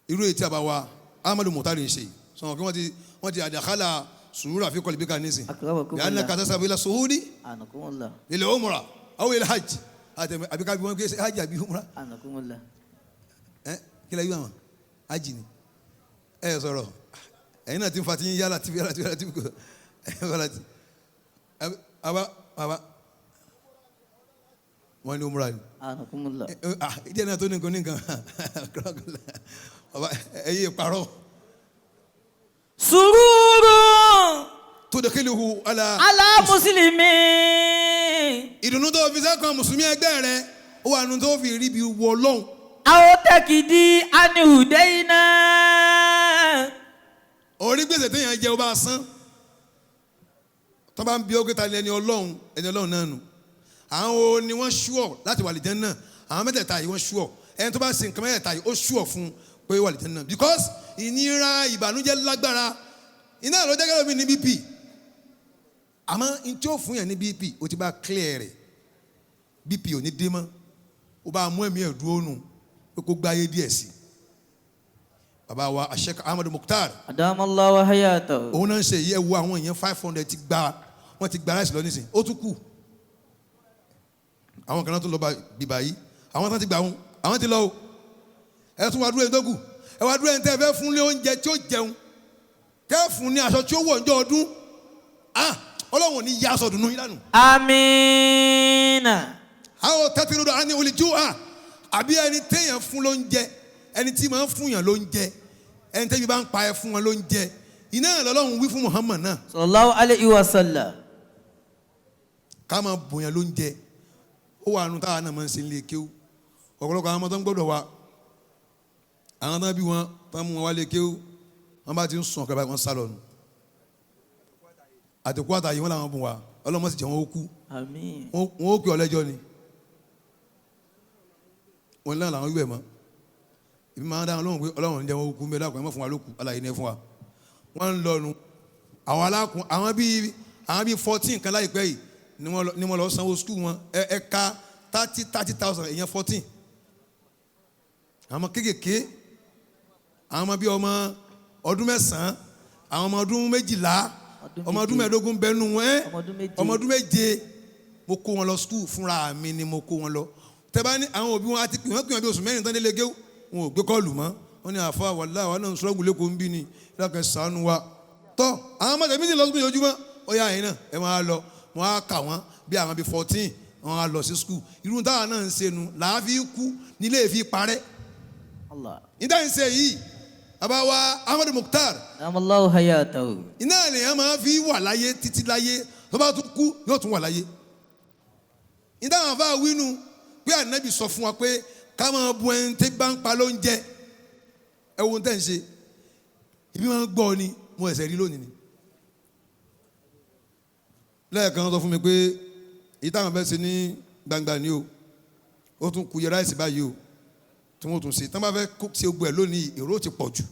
Irú èyí tí a bá wa Ahmadu Muhtari ń ṣe yìí. Sọ̀rọ̀ kí wọ́n ti àdàkálà sùúrù àfikọ́ lè bí ká nísìn. Akramakumullah. Yàrá kàtà sàbílà sùhúdì Anakumullah. lil umra aw il hajj. Àbí ká bí wọ́n gbé hajj àbí umra. Anakumullah. Ẹ kí lè yí àwọn hajj ni. Ẹ sọ̀rọ̀ ẹ̀yin náà ti ń fa ti ń yára ti yára ti yára ti yára ti. Àbá bàbá wọ́n ní umra ni. Anakumullah. Ìdí ẹ̀ náà tó ní nǹkan ní nǹkan. Bàbá ẹ̀yin ìparọ́. Sururu Tudkhiluhu ala ala muslimin. Ìdùnnú tó fi sẹ́kàn mùsùlùmí ẹgbẹ́ rẹ ó wà nù tó fi rí bí wọ lọ́hùn. Aw takidi anihu deyna. Orí gbèsè téèyàn jẹ ó bá san. Tó bá ń bí ó ta ni ẹni ọlọ́hun ẹni ọlọ́hun náà nù. Àwọn wo ni wọ́n ṣúọ̀ láti wà lìjẹ́ náà? Àwọn mẹ́tẹ̀ẹ̀ta yìí wọ́n ṣúọ̀. Ẹni tó bá ṣe nǹkan mẹ́tẹ̀ẹ̀ta yìí ó ṣúọ̀ fún pé wà lìjẹ́ náà. Because ìnira ìbànújẹ́ lágbára iná ló jẹ́ kẹ́lẹ́ mi ní BP. Àmọ́ n tí ó fún yẹn ní BP ó ti bá clear rẹ̀. BP ò ní dé mọ́. Ó bá mú ẹ̀mí ẹ̀ dúró nù pé kó gbáyé díẹ̀ sí. Bàbá wa Sheikh Ahmadu Mukhtar. Adamallahu hayatahu. Òun náà ń ṣe yìí ẹ wo àwọn èèyàn 500 ti gba wọ́n ti gba ráìsì lọ nísìnyí ó tún kù. Àwọn kan náà tún lọ bìbà yìí àwọn tán ti gbà wọn àwọn ti lọ o. Ẹ tún wá dúró ẹni tó kù. Ẹ wá dúró ẹni tẹ́ ẹ fẹ́ fún lé oúnjẹ tí ó jẹun. Tẹ́ fún ní aṣọ tí ó wọ̀ ǹjọ́ ọdún. Ah! Ọlọ́run ò ní ya aṣọ dùnú yín lánàá. Amina. Àwọn tẹ́tí lọ́dọ̀ á ní olùjú à àbí ẹni téèyàn fún lóúnjẹ ẹni tí máa ń fún yàn lóúnjẹ ẹni tẹ́bi bá ń pa ẹ fún wọn lóúnjẹ iná lọ́lọ́run wí fún Muhammad náà. Sallallahu alayhi wa sallam. Ká máa bòyàn lóúnjẹ ó wà nù táwa náà máa ń ṣe nílé kéwú ọ̀pọ̀lọpọ̀ àwọn ọmọ tó ń gbọ́dọ̀ wa àwọn tó ń bí wọn tó ń mú wọn wá lé kéwú wọn bá ti ń sùn ọ̀kẹ́ báyìí wọ́n sá lọ nù àtẹ̀kú àtàyè wọn làwọn bùn wa ọlọ́mọ sì jẹ́ wọn ó kú. Àmín. Wọn ó pè ọ lẹ́jọ́ ni wọn náà làwọn wíwẹ̀ mọ́ èmi máa ń dáhùn lóhùn pé ọlọ́run ń jẹ́ wọn ó kú mi ọlọ́run ẹ̀ mọ́ fún wa lókù aláyé ní ẹ fún wa wọ́n ń lọnu àwọn alákùn àwọn bíi 14 kan láìpẹ́ yìí ni wọ́n lọ sanwó skul wọn ẹ ka 30,000 èèyàn 14 àwọn ọmọ kéékèèké àwọn ọmọ bíi ọmọ ọdún 9 àwọn ọmọ ọdún 12 ọmọ ọdún 15 bẹnu wọn ọmọ ọdún 7 mo kó wọn lọ skul fúnra mi ni mo kó wọn lọ tẹ́bá ní àwọn òbí wọn àti pè wọ́n bí oṣù 4 tán délé géwú wọn ò gbé kọ́ọ̀lù mọ́ wọn ní àfa wàlá àwọn náà ń sọ́ọ̀gù lẹ́kọ̀ọ́ ń bí ni lákẹ́ sànú wa tọ́ àwọn ọmọ tẹ̀mí sì lọ sùkúl yojúmọ́ ó yá ẹ̀yin náà ẹ máa lọ wọn á kà wọ́n bí àwọn bíi 14 wọn á lọ sí skul irú táwọn náà ń ṣe nu làá fi kú nílé fi parẹ́ níta ń ṣe yìí bàbá wa Ahmadu Mukhtar Adamallahu hayatahu. iná ènìyàn máa fi wà láyé títí láyé tó bá tún kú yóò tún wà láyé níta àwọn afá wínú pé ànábì sọ fún wa pé ká máa bu ẹni tí bá ń pa lóúnjẹ ẹ wo tẹ́ ń ṣe ibi máa ń gbọ́ ni mo ẹ̀sẹ̀ rí lónìí ni lẹ́ẹ̀kan sọ fún mi pé èyí táwọn fẹ́ ṣe ní gbangba ni o ó tún kú yẹ ráìsì báyìí o tí wọ́n tún ṣe tí wọ́n bá fẹ́ ṣe gbogbo ẹ̀ lónìí èrò ti pọ̀ jù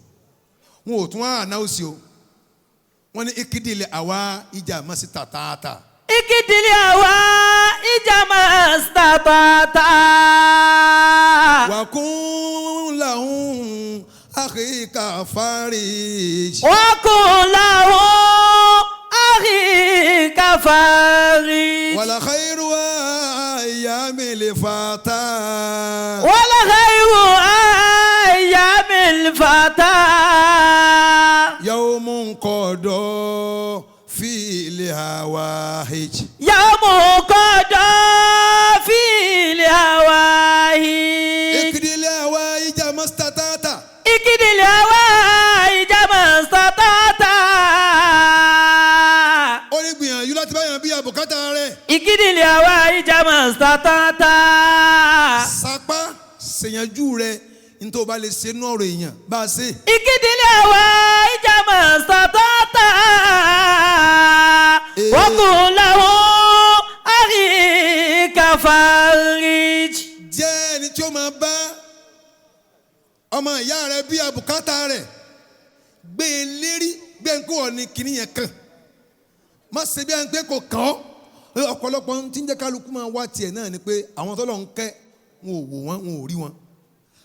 wọn ò tún wá ànáwòsí o wọ́n ní ìkídìlẹ̀ àwa ìjà máa ṣe tàtàtà. Ìkídìlẹ̀ àwa ìjà máa ṣe tàtàtà. Wà kún làwọn àkè akhika farij. وكن له أخيك فارج Wala khairu ayyamil fata. ولا خير أيام الفتى Yawmun qada fil hawaij. يوم قضى في الهوائج Ikdil hawaij mastatata. اكد الهوائج ما استطعت Ó ní gbìyànjú láti báyàn bí àbùkátà rẹ̀. اكد الهوائج ما استطعت Sapá ṣèyànjú rẹ̀ nítorí o bá lè ṣe inú ọ̀rọ̀ èèyàn bá a ṣe. اكد الهوائج ما استطعت وقل له أخيك فرج Jẹ́ ẹni tí ó máa bá ọmọ ìyá rẹ̀ bí àbùkátà rẹ̀ gbé e lérí gbé e kó ọ ní kinní yẹn kàn. Má ṣe bí ẹni pé kò kàn ọ́. Ọ̀pọ̀lọpọ̀ tí ń jẹ́ kálukú máa wá tiẹ̀ náà ni pé àwọn tọ́lọ̀ ń kẹ́ wọn ò wò wọ́n, wọn ò rí wọn.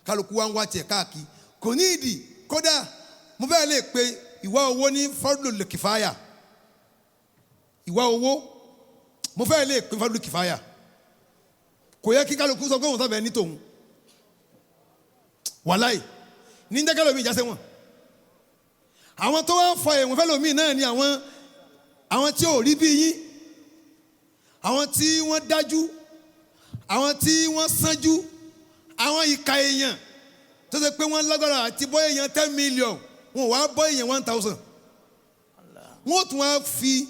Kálukú wá ń wá tiẹ̀ káàkiri. Kò ní ìdí kódà mo fẹ́ lè pe ìwà owó ní fọ́dúlù kìfáyà. Ìwà owó mo fẹ́ lè pe fọ́dúlù kìfáyà. Kò yẹ kí kálukú sọ pé òun sábẹ́ ní tòun. Wàláì ní jẹ́ kálómi ìjà sẹ́wọ̀n. Àwọn tó wá ń fa ẹ̀wọ̀n fẹ́lòmíì náà ni àwọn tí ò rí bí yín, àwọn tí wọ́n dájú, àwọn tí wọ́n sánjú, àwọn ìka èèyàn tó ṣe pé wọ́n lágbára àti bọ́ èèyàn 10 million, wọn ò wá bọ́ èèyàn 1,000. Wọ́n ó tún wá fi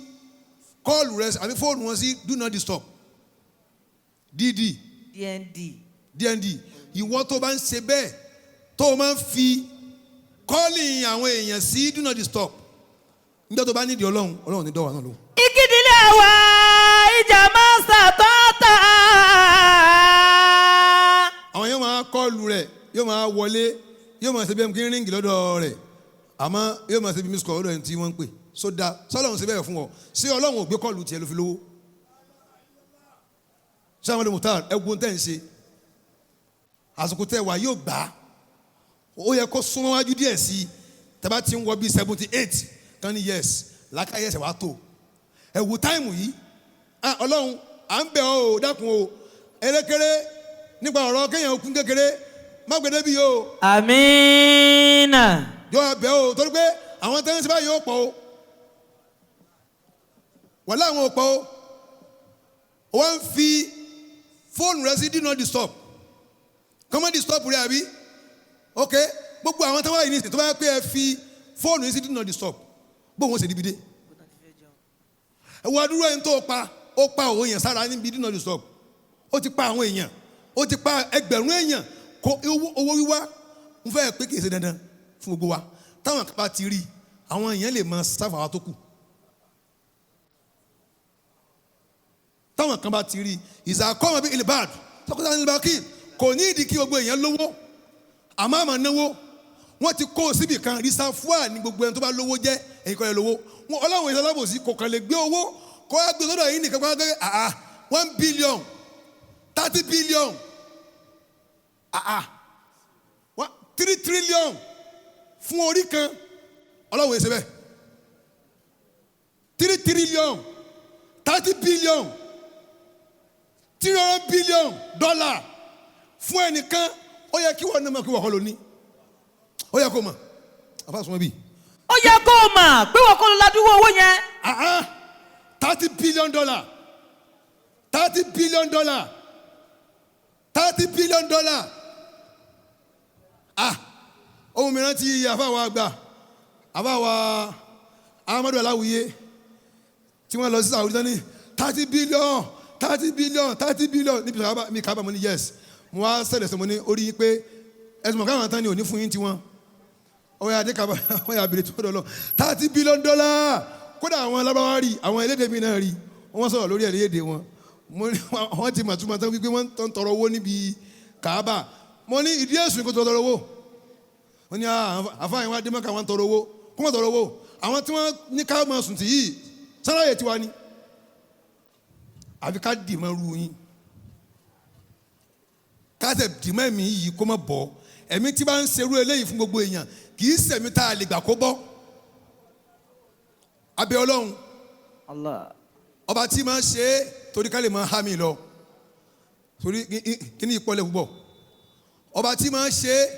call rẹ àbí fóònù wọn sí do not disturb, DD, DND. DND. Ìwọ tó bá ń ṣe bẹ́ẹ̀, tó o máa ń fi calling àwọn èèyàn sí do not disturb, níjọ́ tó bá nídìí Ọlọ́run, Ọlọ́run ní dọ́wà náà lóhùn. Ìkìdílé wa ìjà máa ń ṣàtọ́ta. Àwọn yóò máa call rẹ̀, yóò máa wọlé, yóò máa ṣe bí ẹni kí ń ring lọ́dọ̀ rẹ̀, àmọ́ yóò máa ṣe bí miss call lọ́dọ̀ ẹni tí wọ́n ń pè sódà. Sọlọ́run ṣe bẹ́ẹ̀ fún ọ? Ṣé Ọlọ́run ò gbé call tiẹ̀ ló fi lówó? Ṣé àwọn ọmọdé ẹ̀gbọ́n tẹ̀ ń ṣe àsìkò tẹ̀ wá yóò gbà á? Ó yẹ kó súnmọ́ wájú díẹ̀ sí i. Tẹ́bá ti ń wọ bíi 78 kan ní yes làákàyè ẹsẹ̀ wàá tó ẹ̀wù time yìí. Ah, Ọlọ́run, à ń bẹ̀ ọ́ o, dákun o, erékeré nípa ọ̀rọ̀ kéèyàn kún kékeré má gbé débi o. Àmínà. Yọ abẹ́ o, torí pé àwọn tẹ́lẹ̀ sí báyìí ó pọ̀ o, wọ́n láwọn ò pọ̀ o. Wọ́n ń fi fóònù rẹ sí do not disturb, kọ́mọ́ disturb rẹ àbí? Ok, gbogbo àwọn tó wáyé nísìnyí tó bá yẹ pé ẹ fi fóònù yìí sí do not disturb, bóun ó ṣe díbi dé? Ẹ wọ adúrú ẹni tó pa, ó pa òun èèyàn sára níbi do not disturb. Ó ti pa àwọn èèyàn, ó ti pa ẹgbẹ̀rún èèyàn. Kó owó wíwá ń fẹ́ pé kì í ṣe dandan fún gbogbo wa. Táwọn kan bá ti rí, àwọn èèyàn lè máa sáfà wa tó kù. Táwọn kan bá ti rí ìsàkọ́mọ bíi ilibad sọkúta ní ilibaki, kò ní ìdí kí gbogbo èèyàn lówó, àmọ́ àmọ́ náwó. Wọ́n ti kó o síbì kan rìsáfúà ní gbogbo ẹni tó bá lówó jẹ́ ẹ̀yin kọ́ ẹ lówó wọn. Ọlọ́run ìsọlábòsí kò kàn lè gbé owó kó wá gbé sọ́dọ̀ yìí nìkan kó wá gbé 1 billion, 30 billion, 3 trillion fún orí kan. Ọlọ́run èsè bẹ́ẹ̀, 3 trillion, 30 billion, $300 billion fún ẹnìkan. Ó yẹ kí wọ́n náà mọ̀ kí wọ́n kọ́ ló ní. Ó yẹ kó mọ̀ àfàsùnmọ́ bíi. Ó yẹ kó o mọ̀ pé wọ́n kọ́ ló ládùúgbò owó yẹn. $30 billion, $30 billion, $30 billion. Ah, ohun mìíràn tí àfàwà àgbà, àfàwà Ahmadu Aláwìyé, tí wọ́n lọ sí Saudi tán ní 30 billion, 30 billion, 30 billion níbi mi kábà. Mo ní yes, mo wá sẹ̀lẹ̀ sọ, mo ní orí yín pé ẹ̀sùn mọ̀ká àwọn tán ni ò ní fún yín tiwọn. Ọ̀yà adékàbà, ọ̀yà abèrè tó dọ̀ lọ $30 billion. Kódà àwọn alábáwá rí, àwọn elédè mi náà rí, wọ́n sọ̀rọ̀ lórí elédè wọn. Mo ní wọ́n ti màtúmọ̀ tán wípé wọ́n ń tọrọ owó níbi Kàábà. Mo ní ìdí èsùn kó tọrọ owó. Wọ́n ní àfáàyàn wa dé Mẹ́kà, wọ́n tọrọ owó, kó wọ́n tọrọ owó. Àwọn tí wọ́n ní ká máa sùn tì yìí sáráyè tiwa ni àfi ká dì mọ́ ru yín, ká tẹ̀ dì mọ́ ẹ̀mí yìí kó má bọ̀ ẹ̀mí tí bá ń serú eléyìí fún gbogbo èèyàn. Kì í sẹ̀mí tá a lè gbà kó bọ́. Abẹ́ Ọlọ́run. Allah. Ọba tí máa ṣe é torí ká lè máa há mi lọ torí kí ní ìpọ́lẹ̀ púpọ̀. Ọba tí máa ṣe é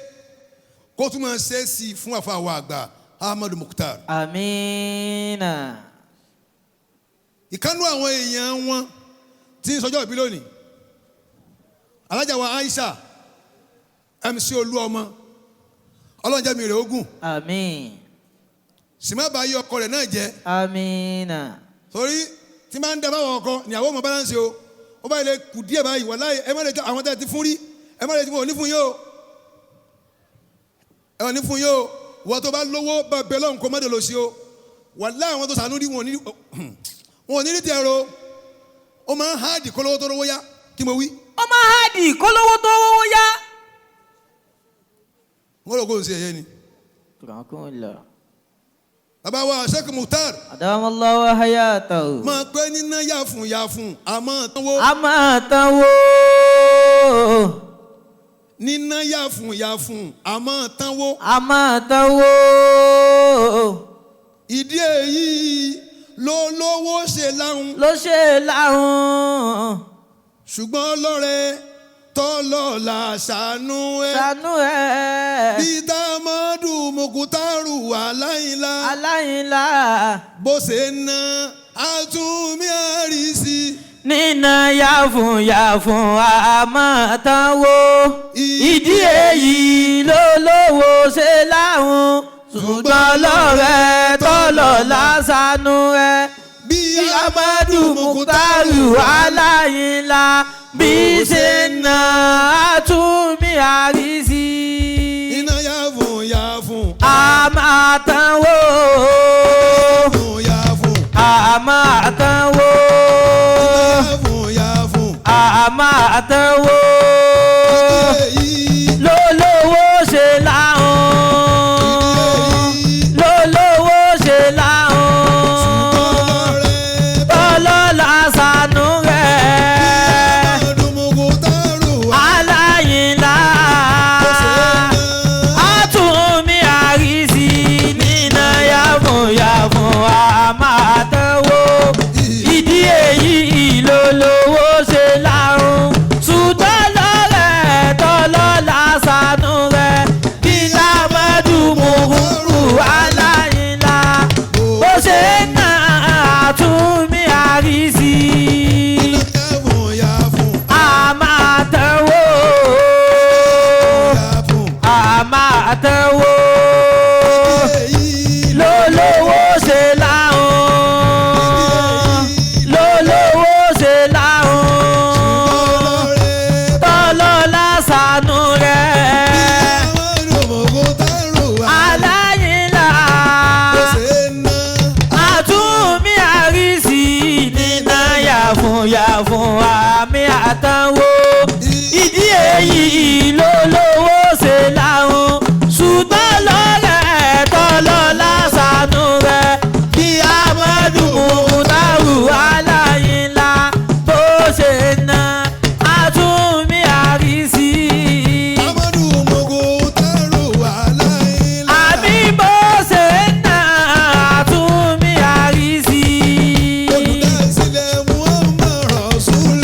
kó tún máa ṣe é sí i fún àfàwọ̀ àgbà Ahmadu Mukhtar. Amina. Ìkánú àwọn èèyàn wọn tí ń sọjọ́ ìbí lónìí, alájà wa Aisha MC Olúọmọ, ọlọ́njẹ́ mi rè ogún. Àmín. Sì má bàa yí ọkọ rẹ̀ náà jẹ́. Amina. Torí tí máa ń dá báwọn ọkọ níyàwó ọmọ balance o, ó bá ilé kù díẹ̀ báyìí, wàláhì ẹ má lè tẹ àwọn tẹ́ ti fún rí, ẹ má lè tí wọn ò ní fún yín o, ẹ ò ní fún yín o. Wọ́n tó bá lówó bá bẹ lọ́hùn kó má dé lọ sí o, wàláhì àwọn tó sànú rí wọn ò ní rí tiẹ̀ ro. Ó máa ń háàdì kó lówó tó lówó yá kí mo wí. Ó máa háàdì kó lówó tó rówó yá. Wọ́n rò kó n ṣe ẹ̀yẹ ni. Tùràkùnlọ. Bàbá wa Sheikh Mukhtar. Adamallahu hayatahu. Máa pẹ́ níná yàfùn yàfùn àmọ́ tánwó. A máa tánwó. Níná yàfùn yàfùn àmọ́ tánwó. A máa tánwó. Ìdí èyí ló lówó ṣe láhùn. Ló ṣe láhùn. Ṣùgbọ́n lọ́rẹ́ tọ́lọ́lá ṣàánú ẹ. Ṣàánú ẹ. Bí Támọ́dù Mùkútárù Aláìlá. Aláìlá. Bó ṣe ná àtúnmí àrísí. Nínà yàfùn yàfùn àmọ́ tánwó. Ìdí èyí ló lówó ṣe láhùn. Ṣùgbọ́n lọ́rẹ́ tọ́lọ́lá ṣàánú ẹ. Bí Amadu Muktaru Aláyínlá bí ṣe na àtúnmí àrísí. Iná yàfùn yàfùn. A máa tánwó. Yàfùn yàfùn. A máa tánwó. Yàfùn yàfùn. A máa tánwó. Ìdí èyí. Ló lówó ṣe láhùn. Ló lówó ṣe láhùn. Ọlọ́rẹ́ Tọ́lọ́lá ṣàánú rẹ̀. Amadu Muktaru Aláyínlá. Àtúnmí àrísí nínà yàfùn yàfùn àmàtánwó. Ìdí èyí ló lówó ṣe lárùn. Ṣùgbọ́n lọ́rẹ̀ tọ́lọ́lá ṣàánú rẹ̀. Bí Lámọ́dù Mùhúrù Aláyínlá. Bó ṣe ná àtúnmí àrísí. Yàfùn yàfùn. Àmàtánwó. Yàfùn. Àmàtánwó. Èyí Ló lówó ṣe láhùn. Ló lówó ṣe láhùn. Ọlọ́rẹ́ Tọ́lọ́lá ṣàánú rẹ̀. Amadu Muktaru Aláyínlá. Bó ṣe ná Àtúnmí àrísí nínà yàfùn yàfùn àmì àtànwó. Ìdí èyí ló lówó ṣe láhùn. Ṣùgbọ́n lọ́rẹ̀ tọ́lọ́lá ṣàánú rẹ̀. Kí Amadu Muktaru Aláyínlá bó ṣe ná àtúnmí àrísí. Amadu Muktaru Aláìlá. Àmì bó ṣe ná àtúnmí àrísí. Olùdásílẹ̀ Muhammad Rasulullah.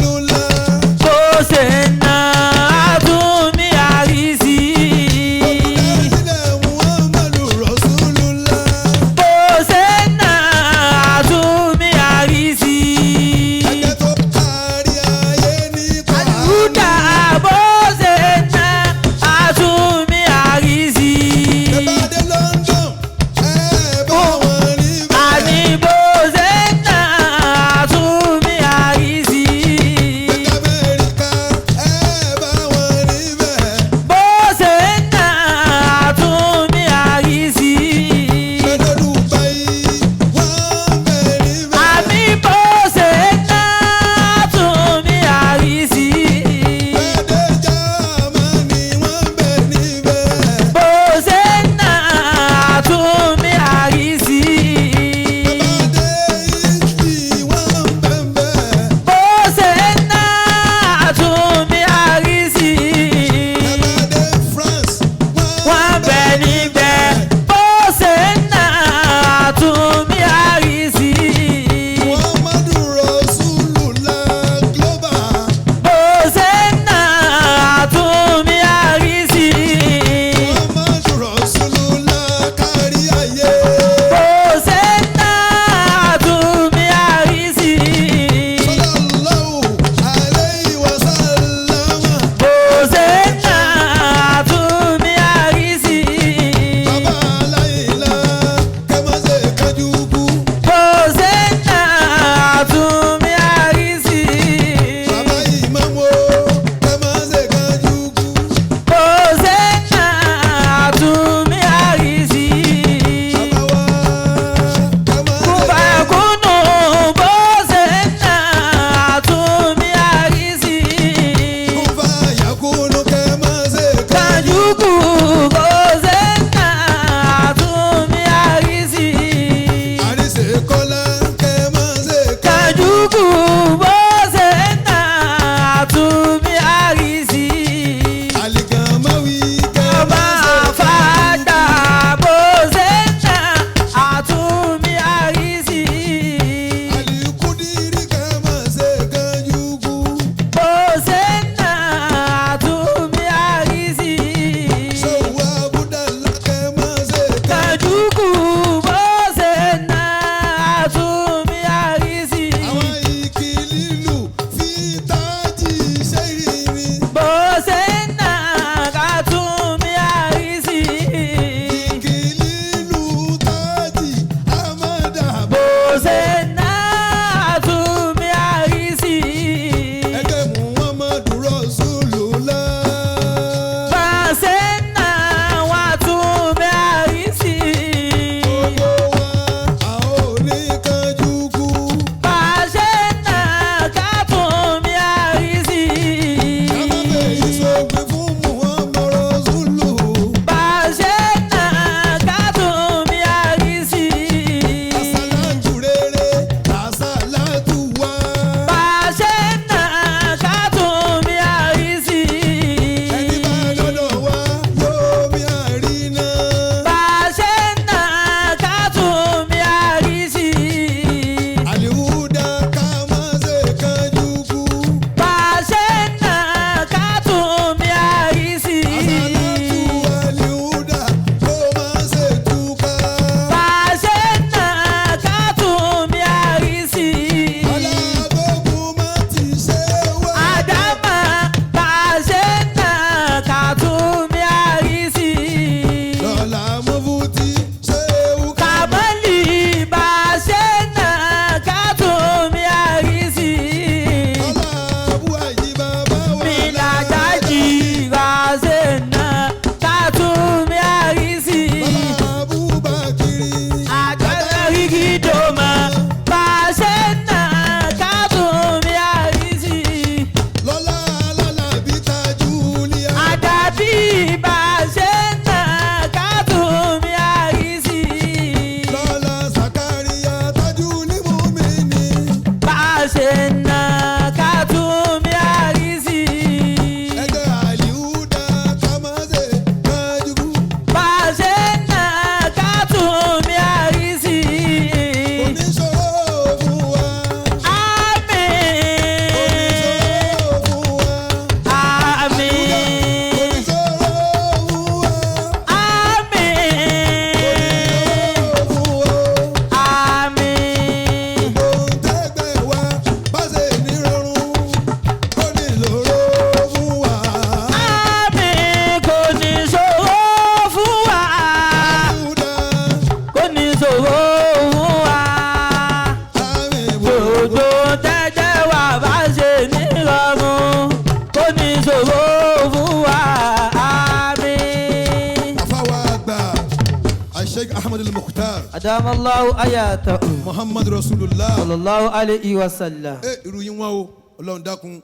Adamallahu ayatahu. Muhammadu Rasulullah. Sallallahu alayhi wa sallam. Ẹ irú yín wá o, Ọlọ́run dákun,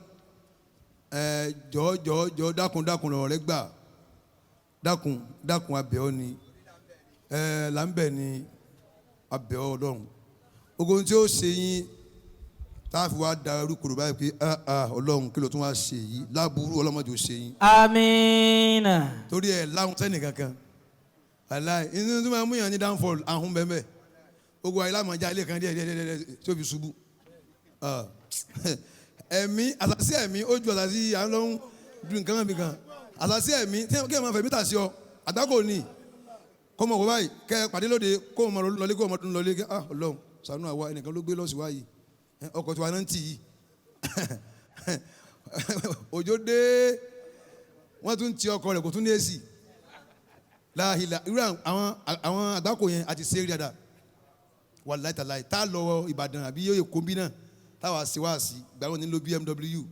ẹ jọ̀ọ́ jọ̀ọ́ jọ̀ọ́, dákun dákun, lọ́rọ̀ rẹ gbà, dákun dákun, abẹ́ ọ ni, ẹ là ń bẹ̀ ni, abẹ́ ọ Ọlọ́run. Ogun tí ó ṣe yín tá a fi wá da irú kúrò báyìí pé ah ah, Ọlọ́run, kí ló tún wá ṣe yìí láburú? Ọlọ́mọdé ò ṣe yín. Amiina. Torí ẹ láwọn sẹ́nì kankan aláì inú tó máa mú yàn ní downfall ahun bẹ́ẹ̀ bẹ́ẹ̀. Gbogbo ayé lámọ̀já ilé kan díẹ̀ díẹ̀ díẹ̀ díẹ̀ tí ó fi ṣubú. Ah. Ẹ̀mí àsàsí, ẹ̀mí ó ju àsàsí à ń lọ ń du nǹkan mọ̀ mi kan, àsàsí ẹ̀mí tí kí ẹ̀ máa fẹ̀mí tà sí ọ àgbákò ní kó mọ̀ kó báyìí kẹ́ ẹ pàdé lóde, kó mọ̀ lọlé, kó mọ̀ lọlé. Ah, Ọlọ́run ṣàánú àwa. Ẹnìkan ló gbé lọ́sí wáyé ọkọ̀ tí wàá náà ń tì yìí, òjò dé, wọ́n tún ti ọkọ̀ rẹ̀, kò tún ní èsì láhìlà. Irú àwọn àgbákò yẹn àti ṣe é rí dáadáa, wàláì tàláì. Tá a lọ Ìbàdàn àbí yóò kó bí náà táwa ṣe wá sí ìgbà wọn nílò BMW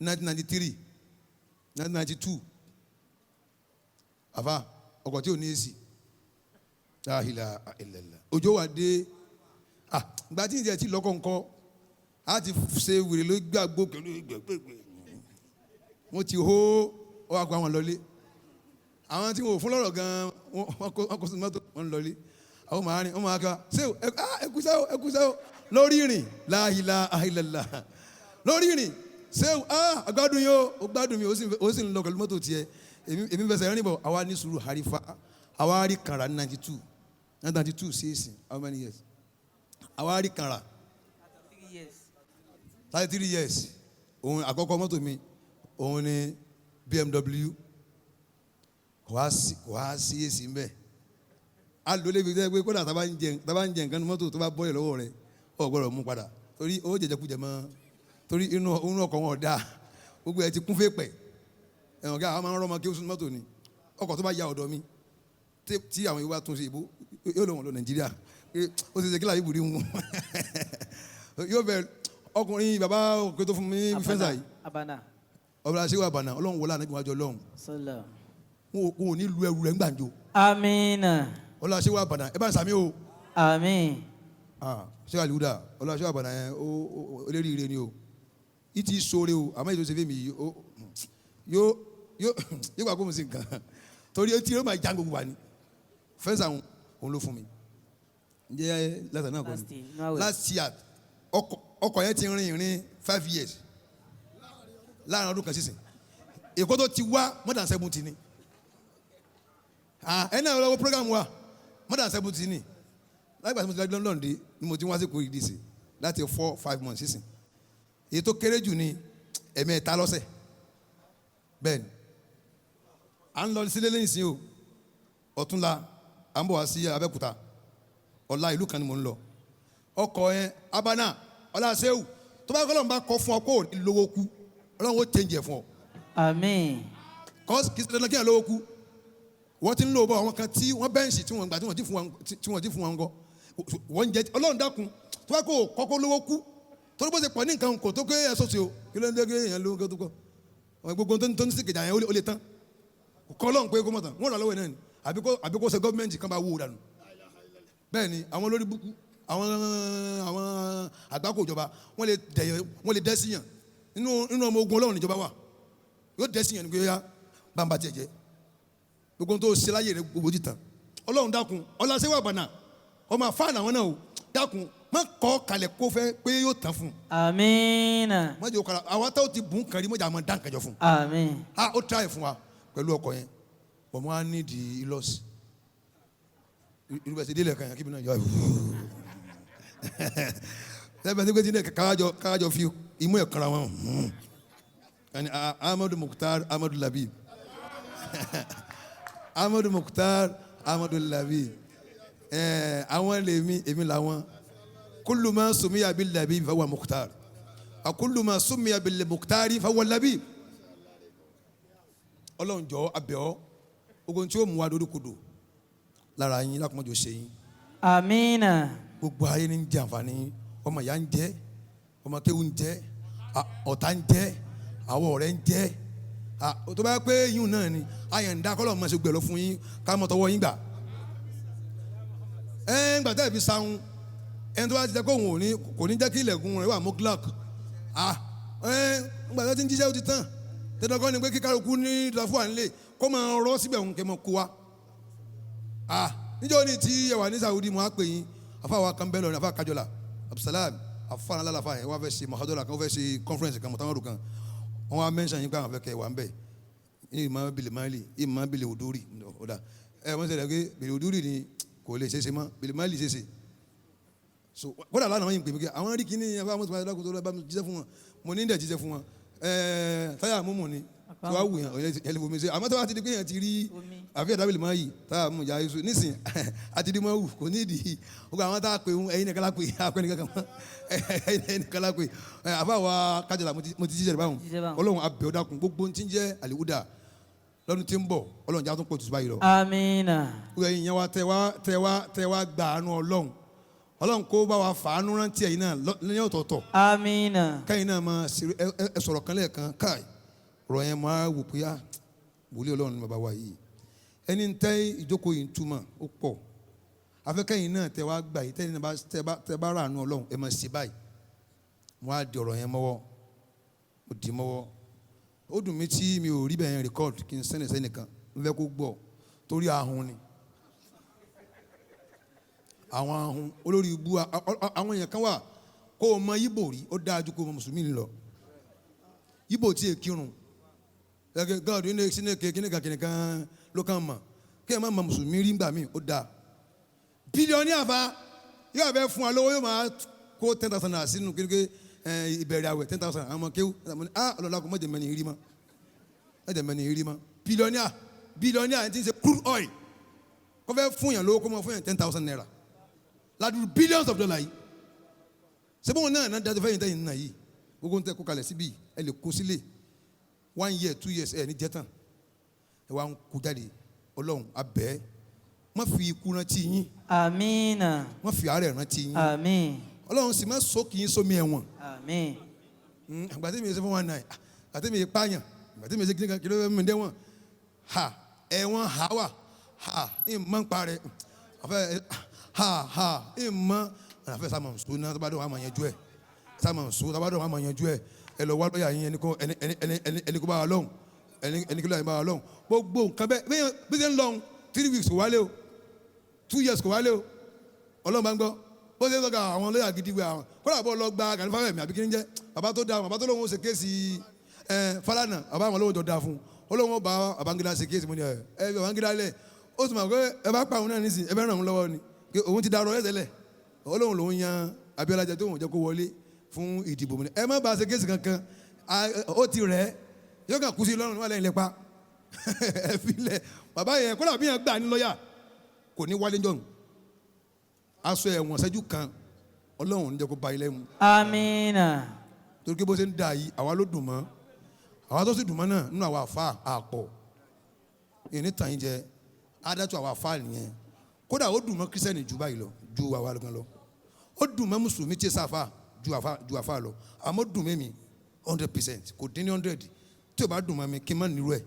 1993, 1992, àfa ọkọ̀ tí ò ní èsì, láhìlà ìlẹ̀lẹ̀, òjò wà dé. Ah, ìgbà tí ìjẹ́ ti lọ́kọ̀ ńkọ́, a ti ṣe wèrè ló gbàgbó pẹ̀lú gbẹ̀gbẹ̀gbẹ̀, wọ́n ti hó ọ wá kó àwọn lọlé. Àwọn tí wọn ò fún lọ́rọ̀ gan-an, wọ́n kó sínú mọ́tò, wọ́n ń lọlé. Àwọn máa rìn, wọ́n máa ká ṣé ẹ kú sẹ́ o, ẹ kú sẹ́ o lórí ìrìn, láhìlá àhìlẹ̀lá lórí ìrìn. Ṣé o, ah, agbádùn yìí o, ó gbádùn mi, ó sì ń lọ pẹ̀lú mọ́tò tiẹ̀, èmi fẹsẹ̀ rìn bọ̀. Àwa ní sùúrù harifa, àwa rí kàrà ní 92, 1992 sí ìsìn, how many years? Àwa rí kàrà 33 years. Òun àkọ́kọ́ mọ́tò mi, òun ni BMW. Kò wá sí èsì ń bẹ̀. A lò lébi tẹ́ pé kódà tá bá ń jẹ nǹkan ní mọ́tò, tó bá bọ́lẹ̀ lọ́wọ́ rẹ̀, ó gbọ́dọ̀ mú padà torí ó jẹjẹ kújẹ mọ́, torí inú ọkọ̀ wọn ò dáa, gbogbo ẹ̀ ti kún fèpẹ̀. Ẹ̀wọ̀n kí àwọn máa ń rọ́ ọmọ kí ó sún mọ́tò ni. Ọkọ̀ tó bá ya ọ̀dọ̀ mi tí àwọn ìwà tún ṣe ìbò, yóò lọ wọn lọ Nàìjíríà pé ó ti ṣe kí làyè ìbùrí wọn yóò bẹ. Ọkùnrin bàbá òkè tó fún mi ní fẹ́ǹsà yìí, Abana. Ọba ṣé wà bànà, Ọlọ́run wọlé ànágbé wájú Ọlọ́run. Sọlá. Wọn ò ní lu ẹrù rẹ̀ ńgbàǹjo. Amiina. Ọlọ́run ṣé wà bànà, ẹ bá ń sàmí o. Àmín. Ah, ṣé wà lùdà, Ọlọ́run ṣé wà bànà yẹn, ó eléyìí ire ni o, ìtì sóore o. Àmọ́ èyí tó ṣe fẹ́ mi yìí, ó yóò gbà kó mo sì nǹkan torí etí yóò máa já gbogbo wa ni. Fẹ́ǹsà òun ló fún mi ǹjẹ́ lẹ́tà náà kọ́ Last ni year, inú àwẹ̀. Last year, ọkọ̀ yẹn ti rin ìrìn 5 years láàrin ọdún kan sísìn. Èkó tó ti wá more than 70 ni. Ah, ẹni náà lọ́wọ́ program wa, more than 70 ni. Lágbàá tí mo ti lọ London dé ni mo ti wá sí Èkó yìí dì sí láti 4-5 months sísìn. Èyí tó kéré jù ní ẹ̀mẹ́ta lọ́sẹ̀. Bẹ́ẹ̀ ni à ń lọ sílé lẹ́yìn sí o. Ọ̀túnla à ń bọ̀ wá sí Abẹ́òkúta, ọ̀la ìlú kan ni mò ń lọ. Ọkọ̀ yẹn, abana ọlá sẹ́wù, tó bá kọ́lọ́n bá kọ́ fún ọ kó o ní lówó kú, Ọlọ́run ó change ẹ̀ fún ọ. Àmín. Kọ́ kì í ṣe dandan kí ẹ̀ lówó kú. Wọ́n ti ń lò bọ̀ àwọn kan tí wọ́n bẹ́ǹsì tí wọ́n gbà tí wọ́n ti fún wọn gọ́ wọ́n ń jẹ. Ọlọ́run dákun, tó bá kó o kọ́kọ́ lówó kú, torí bó ṣe pọ̀ ní nǹkan kò tó pé ẹ sọ́sì o. Kí ló ń dé kí èèyàn lówó tó kọ́ gbogbo tó ní sí kejì àyàn, ó lè tán kọ́ Ọlọ́run pé kó mọ̀ tán wọ́n rà lọ́wọ́ ẹ̀ náà ni, àbí kó ṣe gọ́ọ̀mẹ̀ntì kan bá wó dànù. Bẹ́ẹ̀ ni àwọn olórí búkú, àwọn àgbákò ìjọba, wọ́n lè dẹ̀yẹ, wọ́n lè dẹ́sí yàn nínú ọmọ ogun Ọlọ́run. Níjọba wà yóò dẹ́sí yàn ní pé yá bàǹbà tiẹ̀ jẹ́ gbogbo tó ṣe láyé rẹ gbogbo ti tàn. Ọlọ́run dákun, ọlọ́sẹ̀wà bànà ọmọ àfáàní àwọn náà o, dákun, má kọ́ kalẹ̀ kó fẹ́ pé yóò tán fún un. Àmín. Má jẹ́ o kàrà àwọn táwọn ti bùn kàrí, mọ́jà máa dá nǹkan jọ fún un. Àmín. Ah, ó try fún wa pẹ̀lú ọkọ̀ yẹn bọ̀, mo á ní di Hilux irú bẹ́ẹ̀ ṣe délẹ̀ kan yẹn kí mi náà yọ sẹ́fẹ̀ẹ́ sí pé tí ní káwájọ fi imú ẹ̀ kanra wọn. Ẹni Ahmadu Mukhtar Ahmadu Labib, Ahmadu Mukhtar Ahmadu Labib, ẹ̀ àwọn lèmi, èmi làwọn. Kullu ma sumiya bil Labib fahuwa Mukhtar wa kullu ma sumiya bil Mukhtari fahuwa Labib. Ọlọ́run jọ̀ọ́, abẹ́ ọ, ogun tí ó mú wa dórí kodò lára yín lákùnmọ́jọ ṣe yín. Àmín. Gbogbo ayé ní ń jẹ àǹfààní yín. Ọmọ ìyá ń jẹ, ọmọ kéwù ń jẹ, ọ̀tá ń jẹ, àwọn ọ̀rẹ́ ń jẹ. Tó bá yẹ pé yín náà ni àyàndá kọ́lọ́ mọ̀ ṣe gbẹ̀lọ́ fún yín ká mọ̀ tọwọ́ yín gbà. Ẹ Lẹ́yìn ìgbà tẹ́ fi sahun ẹni tó bá ti jẹ́ kó òun ò ní kò ní jẹ́ kí ilẹ̀kùn rẹ̀ wà mú clock. Ah ẹ̀ ńgbà tó ti ń jíṣẹ́ ó ti tán. Dandan kọ́ ni pé kí kálukú ní ìdàfún à ń lè kó máa rọ́ síbẹ̀ òun kẹ́ mọ́ kó wa. Ah níjọ́ ni tí ẹ wà ní Saudi mo á pè yín afa wa kan bẹ́ẹ̀ lọ ní afa Kájọlá Abdulsalam afa ńlá lafa yẹn wọ́n fẹ́ ṣe mahadọ́là kan wọ́n fẹ́ ṣe conference kan mọ̀tàmọ́rù kan wọ́n wá mẹ́ńsàn yín pé àwọn fẹ́ kẹ́ wà ń bẹ̀ ìmọ̀ bìlì máàlì ìmọ̀ bìlì òdúrì ọ̀dà ẹ wọ́n sẹ̀rẹ̀ pé bìlì òdúrì ni kò lè ṣeéṣe mọ́ bìlì máàlì ṣeéṣe so kódà lánàá wọ́n yìí pè mí kí àwọn rí kíní afa mọ́tò máa dákun tó lọ bá mi jíṣẹ́ fún wọn mo ní dẹ̀ jíṣẹ́ fún wọn ẹ̀ẹ́ táyà múmu ni tó wá wù yàn ẹ̀ lè fomi ṣe àmọ́ tó bá ti di pé yàn ti rí àfi ẹ̀dá bìlì máa yìí táyà mú ìyá yéṣu nísìn àti di máa wù kò ní ìdí gbogbo àwọn tá a pè ń ẹ̀yin nìkan la pè àpẹ nìkan kan mọ́ ẹ̀yin nìkan la pè àfa wa Kájọlá mo ti jíṣẹ́ rẹ̀ báwọn Jíṣẹ́ báwọn. Ọlọ́run abẹ́ ọ̀dàkùn gbogbo tí ń jẹ́ àlìwúdà lọ́dún tí ń bọ̀ Ọlọ́run jẹ́ àtúnpọ̀ tuntun báyìí lọ. Amina. Gbogbo ẹ̀yin yẹn wa tẹ wá tẹ wá tẹ wá gba àánú Ọlọ́run Ọlọ́run kó bá wa fàánú rántí ẹ̀yin náà ní ọ̀tọ̀ọ̀tọ̀ Amina. kẹ́yìn náà máa ṣe ẹ sọ̀rọ̀ kan lẹ́ẹ̀kan káì ọ̀rọ̀ yẹn máa wò pé á wòlíì Ọlọ́run ni bàbá wa yìí ẹni ń tẹ́ ìjókòó yìí ń túmọ̀ ó pọ̀ afẹ́kẹ́yìn náà tẹ wá gbà yìí tẹ́yìn náà bá tẹ bá rà àánú Ọlọ́run ẹ máa ṣe báyìí mo á di ọ̀rọ̀ yẹn mọ́wọ́ mo dì í mọ́wọ́ ó dùn mí tí mi ò rí bẹ́ẹ̀ yẹn record kí n sẹ́ni sẹ́nìkan n fẹ́ kó gbọ́ torí ahun ni àwọn ahun olórí ibú àwọn èèyàn kan wà kó o mọ Ìgbò rí ó dáa ju kó o mọ mùsùlùmí lọ Ìgbò tí è kírun gẹ́gẹ́ God ní sínú kíníkan kíníkan ló kàn mọ̀ kí ẹ má mọ mùsùlùmí rí gbà mí ó dáa bílíọ̀nì àfa yóò fẹ́ fún wa lówó yóò máa kó 10,000 naira sínú kíníkẹ́ ìbẹ̀rẹ̀ àwẹ̀ 10,000 àwọn ọmọ kéwù ah ọlọ́lá kò mọ̀jẹ̀ mẹ́ni rí mọ́ mọ̀jẹ̀ mẹ́ni rí mọ́ bílíọ̀nì bílíọ̀nì àti ti ń ṣe crude oil kó fẹ́ fún yàn lówó kó mọ̀ fún yàn 10,000 naira ládùúgbò billions of dollars yìí sẹ́bọ̀n náà náà dájú fẹ́yìn tẹ́yìn náà yìí gbogbo ń tẹ́ kó kalẹ̀ síbí ẹ lè kó sílé 1 year 2 years ẹ ní jẹ́ tán ẹ wá ń kó jáde Ọlọ́run abẹ́ má fi ikú rántí yín Amina. má fi àárẹ̀ rántí yín Amin. Ọlọ́run sì má sọ kì í sómi ẹ̀wọ̀n. Amin. Àgbàtí mi ṣe 419 àgbàtí mi pààyàn àgbàtí mi ṣe kíníkan kí ló fẹ́ mi dẹ́wọ̀n ha ẹ̀wọ̀n ha wà ha ìmọ̀ ń parẹ́ àfẹ́ ha ha ìmọ̀ àfẹ́ sàmọ̀ nsọ náà tó bá dọ̀ wà máa yanjú ẹ̀ sàmọ̀ nsọ tó bá dọ̀ wà máa yanjú ẹ̀ ẹ lọ wá lọ́ọ̀yà yín ẹni kó ẹni ẹni ẹni ẹni kó bá wa lọ́hùn ẹni ẹni kó lọ́ọ̀yà bá wa lọ́hùn gbogbo nǹkan bẹ́ẹ̀ bí ṣe ń lọ́hùn 3 weeks kò wálé o 2 years kò wálé o Ọlọ́run bá ń gbọ́ bó ṣe ń sọ̀kà àwọn lọ́yà gidi wẹ̀ àwọn kódà bó lọ gba Gani Fáwẹ́mi àbí kí ni jẹ́ bàbá tó da bàbá tó lóun ó ṣe kéèsì ẹ Fálànà bàbá àwọn olóhùn tó da fún olóhùn ó bá Babangida ṣe kéèsì mo ní ẹ ẹ Babangida lẹ̀ ó sì mọ̀ pé ẹ bá pa òun náà nísìn ẹ bẹ́ ràn òun lọ́wọ́ ni pé òun ti darọ ẹsẹ̀ lẹ̀ olóhùn lòun yan Abíọ́lá jẹ tó òun jẹ́ kó wọlé fún ìdìbò mo ní ẹ má bá ṣe kéèsì kankan ó ti rẹ̀ yóò kàn kú sí lọ́rùn níwájú lẹ́yìn lẹ́pa ẹ fi lẹ̀ bàbá yẹn kódà bí yẹn gbà ní lọ́yà kò ní wálé jọ̀hún aṣọ ẹ̀wọ̀n ṣẹ́jú kan Ọlọ́run ní jẹ́ kó ba ilé mu. Amina. Torí pé bó ṣe ń da yìí àwa ló dùn mọ́ àwa tó sì dùn mọ́ náà nínú àwa àfa àpọ̀ ìní tàn yín jẹ adájọ́ àwa àfa nìyẹn kódà ó dùn mọ́ kírísítẹ́nì ju báyìí lọ ju àwa gan lọ ó dùn mọ́ mùsùlùmí tí sáfà ju àfa ju àfa lọ àmọ́ dùn mí mi 100% kò dín ní 100 tí o bá dùn mọ́ mi kí n má nírú ẹ̀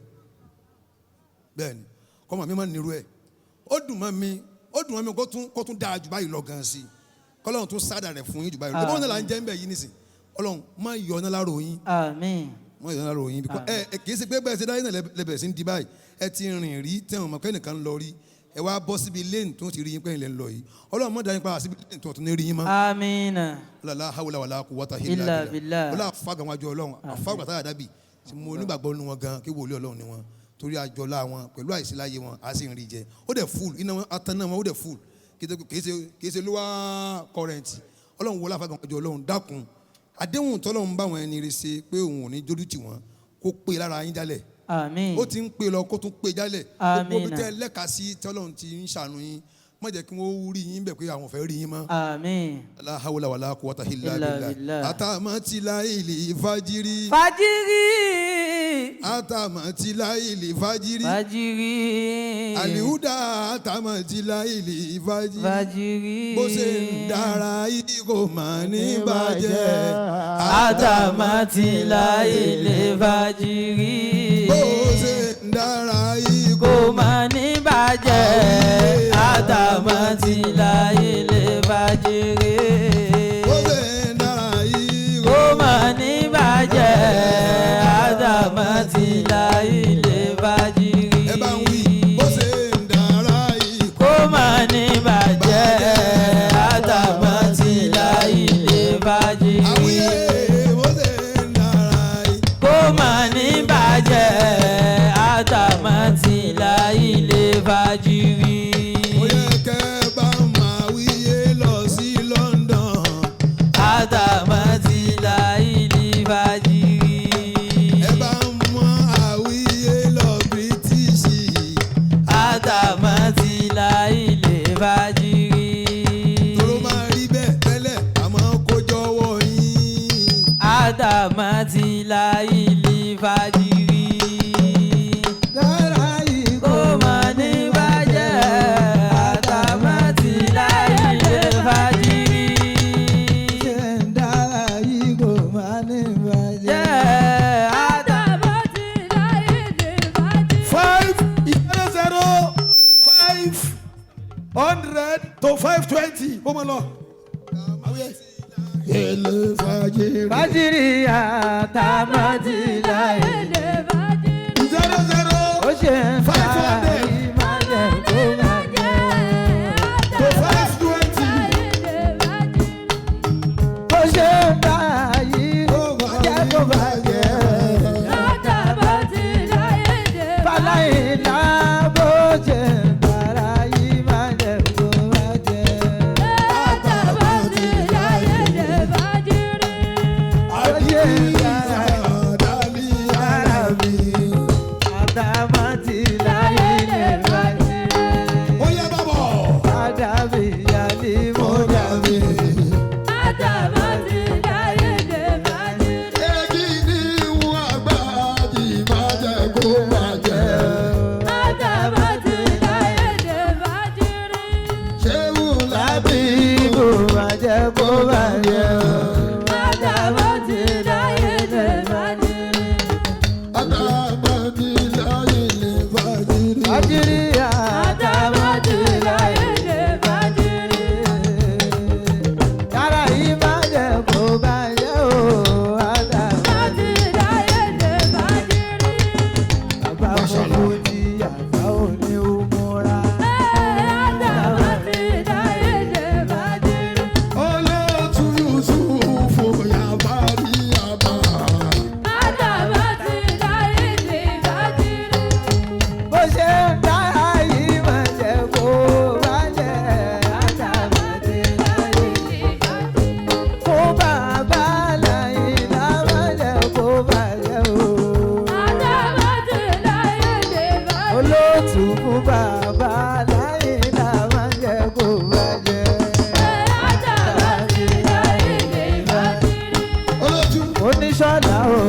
bẹ́ẹ̀ ni kọ́mọ mi má nírú ẹ̀ ó dùn mọ́ mi ó dùn mọ́ mi kó tún dáa jù báyìí lọ gan sí i kọ́lọ́run tún sádà rẹ̀ fún yín jù báyìí lọ bọ́n náà là ń jẹ́ ń bẹ̀ yìí nísìn Ọlọ́run má yọ ọ́nà láàrọ̀ yín. Àmín. Má yọ ọ́nà láàrọ̀ yín bíkọ́ ẹ kì í ṣe pé bẹ́ẹ̀ ṣe dáyé náà lẹ́bẹ̀ẹ́ sí ń di báyìí ẹ ti rìn rí tẹ̀wọ̀n mọ̀ kẹ́nìkan lọ rí ẹ wá bọ́ síbi lane tó ti rí yín pẹ́yìn lẹ́ ń lọ yìí Ọlọ́run má dá yín padà síbi lane tó tún ní rí yín mọ́. Àmín. La hawla wala quwwata illa billah. Ọlọ́run àfàgàn wájú Ọlọ́run àfàgàn táyà dábì tí mo nígbàgbọ́ nínú wọn gan kí wòlíì Ọlọ́run ni wọn torí àjọlá wọn pẹ̀lú àìsíláyé wọn á sì ń rí jẹ ó dẹ̀ fúl iná wọn ataná wọn ó dẹ̀ fúl kì í ṣe lówà kọrẹ́ǹtì Ọlọ́run wọlé àfàgàn wájú Ọlọ́run dákun àdéhùn tọ́lọ́run bá wọn ẹni rẹ ṣe pé òun ò ní jójú tì wọ́n kó pé lára yín jálẹ̀. Àmín. Ó ti ń pè lọ kó tún pè jálẹ̀. Àmín. Gbogbo bí tẹ́ lẹ́ka sí tọ́lọ́run ti ń ṣàánú yín má jẹ́ kí wọ́n rí yín bẹ̀ pé àwọn fẹ́ rí yín mọ́. Àmín. La hawla wala quwwata illa Illa billah. billah. Àtàmọ́tìláìlì fàjírí. Fàjírí. Àtàmọ́tìláìlì fàjírí. Fàjírí. Àlìhúdà àtàmọ́tìláìlì fàjírí. Fàjírí. Bó ṣe ń dára yìí kò mà ní bàjẹ́. Àtàmọ́tìláìlì fàjírí. Bó ṣe ń dára yìí Kò mà ní bàjẹ́. Àtàmọ́tìláyé lè fàjèrè. Ó ṣe ń dára yìí Kó má ní bàjẹ́. Àtàmọ́tìláyé lè fàjèrè. Ẹ bá ń wí bó ṣe ń dára yìí. Kó má ní bàjẹ́. Àtàmọ́tìláyé lè fàjèrè. Àwíyé bó ṣe ń dára yìí. Kó má ní bàjẹ́. Àtàmọ́tìláyé lè fàjèrè. Ó yẹ kẹ́ bá máa wíyé lọ sí London. Àtàmọ́tìláyé lè fàjèrè. Ẹ bá ń mọ àwíyé lọ British. Àtàmọ́tìláyé lè fàjèrè. Toro máa rí bẹ́ẹ̀ tẹ́lẹ̀ àmọ́ kó jọ̀wọ́ yín. Àtàmọ́tìláyé lè fàjèrè. Dára yìí Kó má ní bàjẹ́. Àtàmọ́tìláyé lè fàjèrè. ṣe ń dára yìí kò má ní bàjẹ́. Jẹ́ 500 500 to 520 kó máa lọ. Èlé fàjìrì. Fàjìrì àtàmọ́tìláyé. 00 Ó ṣe ń Five dára hundred. yìí má jẹ́ kó bàjẹ́. To 520. Bó ṣe ń dára yìí jẹ́ kó bàjẹ́. Fàlàyé bó ṣe ń dára yìí má jẹ́ kó bàjẹ́. Àdàlí àràbí. Àtàmọ́tìláyé lè bàjẹ́. Ó yẹ bàbọ̀. Àdàbí àlè mo dàbí. Èjì ní ìwọ̀n àgbàdì má jẹ́ kó bàjẹ́. Ṣéwù Lábí kò má jẹ́ kó bàjẹ́ o. àtàmọ́tì láyé lè fàjìrì. Fàjìrì àtàmọ́tìláyé lè bàjẹ́. Yàrá yìí má jẹ́ kó bàjẹ́ o. Àtàmọ́tìláyé bàbá fúnfún ti àbá òní òmùra. Olóòtú Yusufu yàbá rí yàbá. Bó ṣe ń dára yìí má jẹ́ kó bàjẹ́. Àtàmọ́tìláyé kó bàbá láyé lá má jẹ́ kó bàjẹ́ o. Olóòtú fún bàbá láyé lá má jẹ́ kó bàjẹ́. Olóòtú Oníṣọ́lá o.